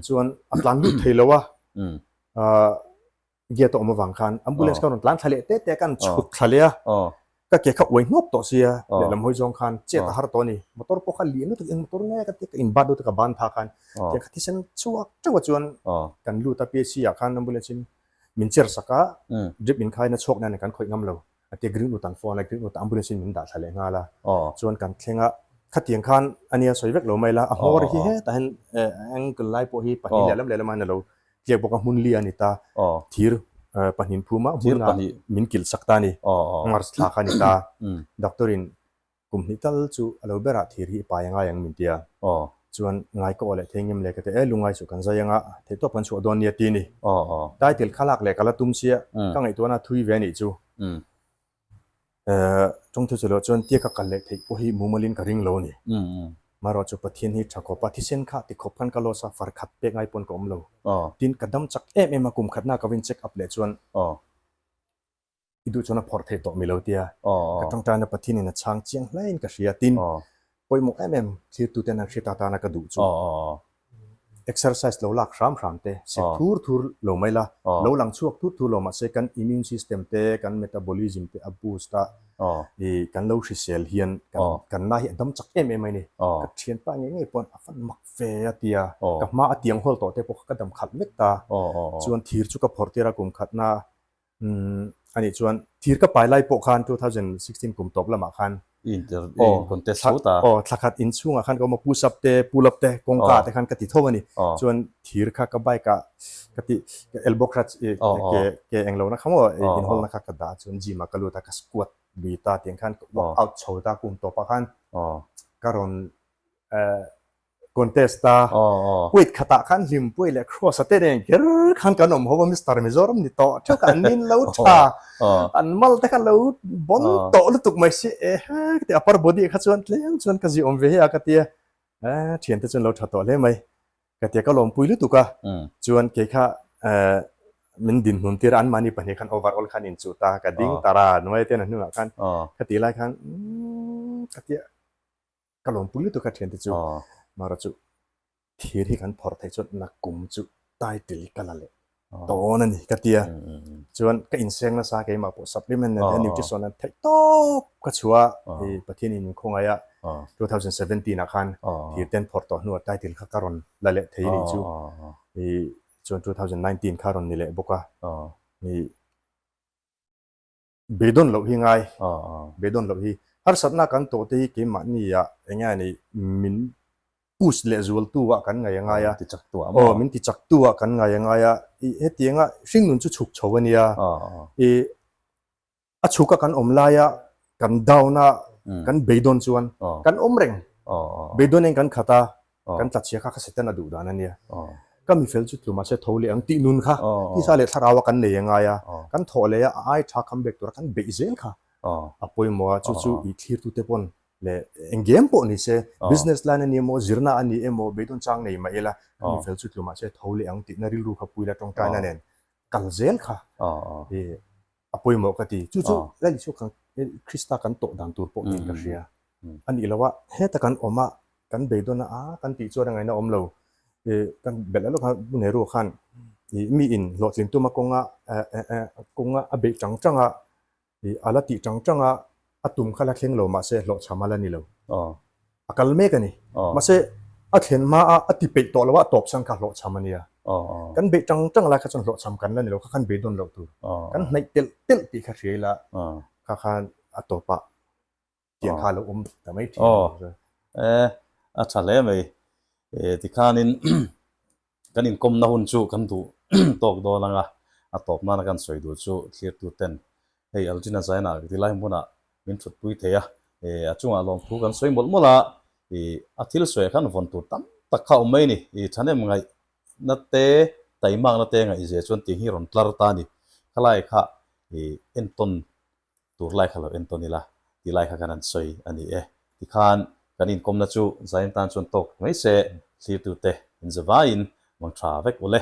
chuan a tlan lut thei lo a, ah Gate a awm avang khan ambulance kha rawn tlan thla leh te te a kan chhuk thla leh a, ka ke kha uai hnawp tawh sia, lehlam hawi zawng khan chet a har tawh a ni. Motor pawh kha lian lutuk eng motor nge ka tia ka in bat lutuk a ban tha khan ke kha thisen chhuak teuh a chuan kan lut a PHC ah khan ambulance in min cher sak a, drip in khain a chhuak nan kan khawih ngam lo a tia green wood an phone a, green wood ah ambulance in min dah thla leh nghal a, chuan kan thleng a, khatiang khan a nia sawi vek lo mai la, a hmawr hi hetah hian angle lai pawh hi pahnih lehlam lehlam ah hian a lo Tliak bawk a hmun li a ni ta. Thir pahnin phum a hmun a min kilh sak ta a ni. March thla kha a ni ta. Doctor in kum hnih tal chu a lo berah thir hi i pai a ngai ang min ti a. Chuan ngai ka aw leh thei ngem le ka ti e lungai chu kan zai anga theihtawp kan chhuah dawn nia ti a ni. Title kha lak leh ka la tum sia ka ngaihtuahna thui ve a nih chu. Tawngthu chu loh chuan tia ka kal leh theih pawh hi mumalin ka ring lo a ni. Marawh chu Pathian hi tha khawp a, thisen kha ti khawp khan ka loss a, far khat pek ngai pawn ka awm lo. Tin, ka dam chak em em a, kum khatna ka vin check up leh chuan i duh chuan a phawrh theih tawh mi lo tia ka tawngtaina Pathianin a chhang chiang hlein ka hria. Tin, pawimawh em em thlirtuten an hriat atana ka duh chu. Exercise lo lak hram hram te, sek thur thur lo mai la, lo lang chhuak thur thur lo mahse kan immune system te, kan metabolism te a boost a, i kan lo hrisel hian kan na hi a dam chak em em mai ni. Ka thianpa ngei ngei pawn a fan mak ve a tia, ka hma a tiang hawl tawh te pawh kha ka dam khalh vek ta. Chuan thir chu ka phawrh tir a kum khatna Umm anih chuan thir ka pai lai pawh khan 2016 kum tawp lamah khan Inter aw contest tho ta. Aw thla khat inchhungah khan ka awm a push up te pull up te kawngka te khan ka ti tho a ni. Chuan thir kha ka bike ah ka ti elbow crutch i ke ke englo na kha maw inhawl na kha ka dah a chuan gym ah ka lut a ka squat lui ta tiang khan ka work out chho ta kum tawpah khan ka rawn contest a weight khatah khan Hlimpuii leh Kross a te nen kher khan kan awm ho a Mister Mizoram ni tawh theuh kha an nin lo tha an mal te kha lo bon tawh lutuk mai si e he ka ti upper body kha chuan tlem chuan ka ziawm ve hi a ka tia e thian te chuan lo tha tawh hle mai ka tia ka lawmpui lutuk a chuan kei kha min dinhmun tir a anmahni pahnih khan overall khan inchuh ta ka ding tar a nuai ten a hnungah khan ka tih lai khan ka tia Ka lawmpui lutuk a thiante chu Mara chu thir hi kan phawrh theih chuan nakum chu title ka la leh dawn a ni ka tia. Chuan ka inseng nasa keimah pawh supplement nen hian nutrition an theih tawp ka chhuah a i Pathian in min khawngaih a 2017 ah khan thir ten phawrh tawh hnuah title kha ka rawn la leh thei a nih chu i chuan 2019 kha rawn ni leh bawk a i Beidawn loh hi ngai, beidawn loh hi. Harsatna kan tawh te hi keimahni ah eng nge ni min push leh zual tu ah kan ngaih a ngai a. Aw min ti chak tu ah kan ngaih a ngai a. I hetianga hringnun chu chhuk chho a nia. I a chhuk a kan awm lai a kan down a kan beidawn chuan kan awm reng. Beidawn in kan khat a Kan tla chhia kha kha Satan a duh dan a nia. Ka mi fel chu tlu mahse tho leh ang tih nun kha tisa leh thlarau a kan nei a ngai a. Kan thawh leh a a ai tha kham bek tura kan beih zel kha a pawimawh a. Chu chu i thlirtute pawn leh eng game pawh ni se, business line a ni emaw, zirna a ni emaw, beidawn chang nei mah ila ka mi fel chu tlu mahse tho leh ang tihna rilru kha pui la tawngtaina nen kal zel kha i a pawimawh ka ti. Chu chu Lal Isua kan Krista kan tawh dan tur pawh niin ka hria. A nih loh a, heta kan awm a, kan beidawn a, a kan tih chuan a ngaihna awm lo. I kan belh lawk a, Pu Nehru khan i mi in hlawhtlin tuma kawnga kawnga a beih tang tang a, i a la tih tang tang a, a tum kha la thleng lo mahse hlawhchham a la ni lo. A kal mek a ni. Mahse, a thlen hma a, a ti peih tawh lo a, a tawp chhan kha hlawhchham a nia. Kan beih tang tang lai kha chuan hlawhchham kan la ni lo, kha khan beidawn loh tur. Kan hnaih telh telh tih kha hria ila, kha khan a tawpah tiang kha a lo awm ta mai thin. Aw, e, a tha hle mai. E, tikhanin kan inkawmna hun chu kan duh tawk dawn ang a, a tawp nana kan sawi duh chu thlirtu ten hei Algina Zaina ti lai hmunah min thutpui thei a, e, a chungah lawmthu kan sawi mawlh mawlh a, i a thil sawiah khan vawn tur tam tak kha a awm mai a ni. I thahnem ngaihna te, taimakna te ngaihzia chuan tih hi rawn tlar ta a ni. Khalai kha i entawn tur lai kha lo entawn ila tih lai kha kan han sawi a ni e. Tikhan kan inkawmna chu Zion tan chuan tawk mai se, thlirtute inzavaiin mang tha vek ule.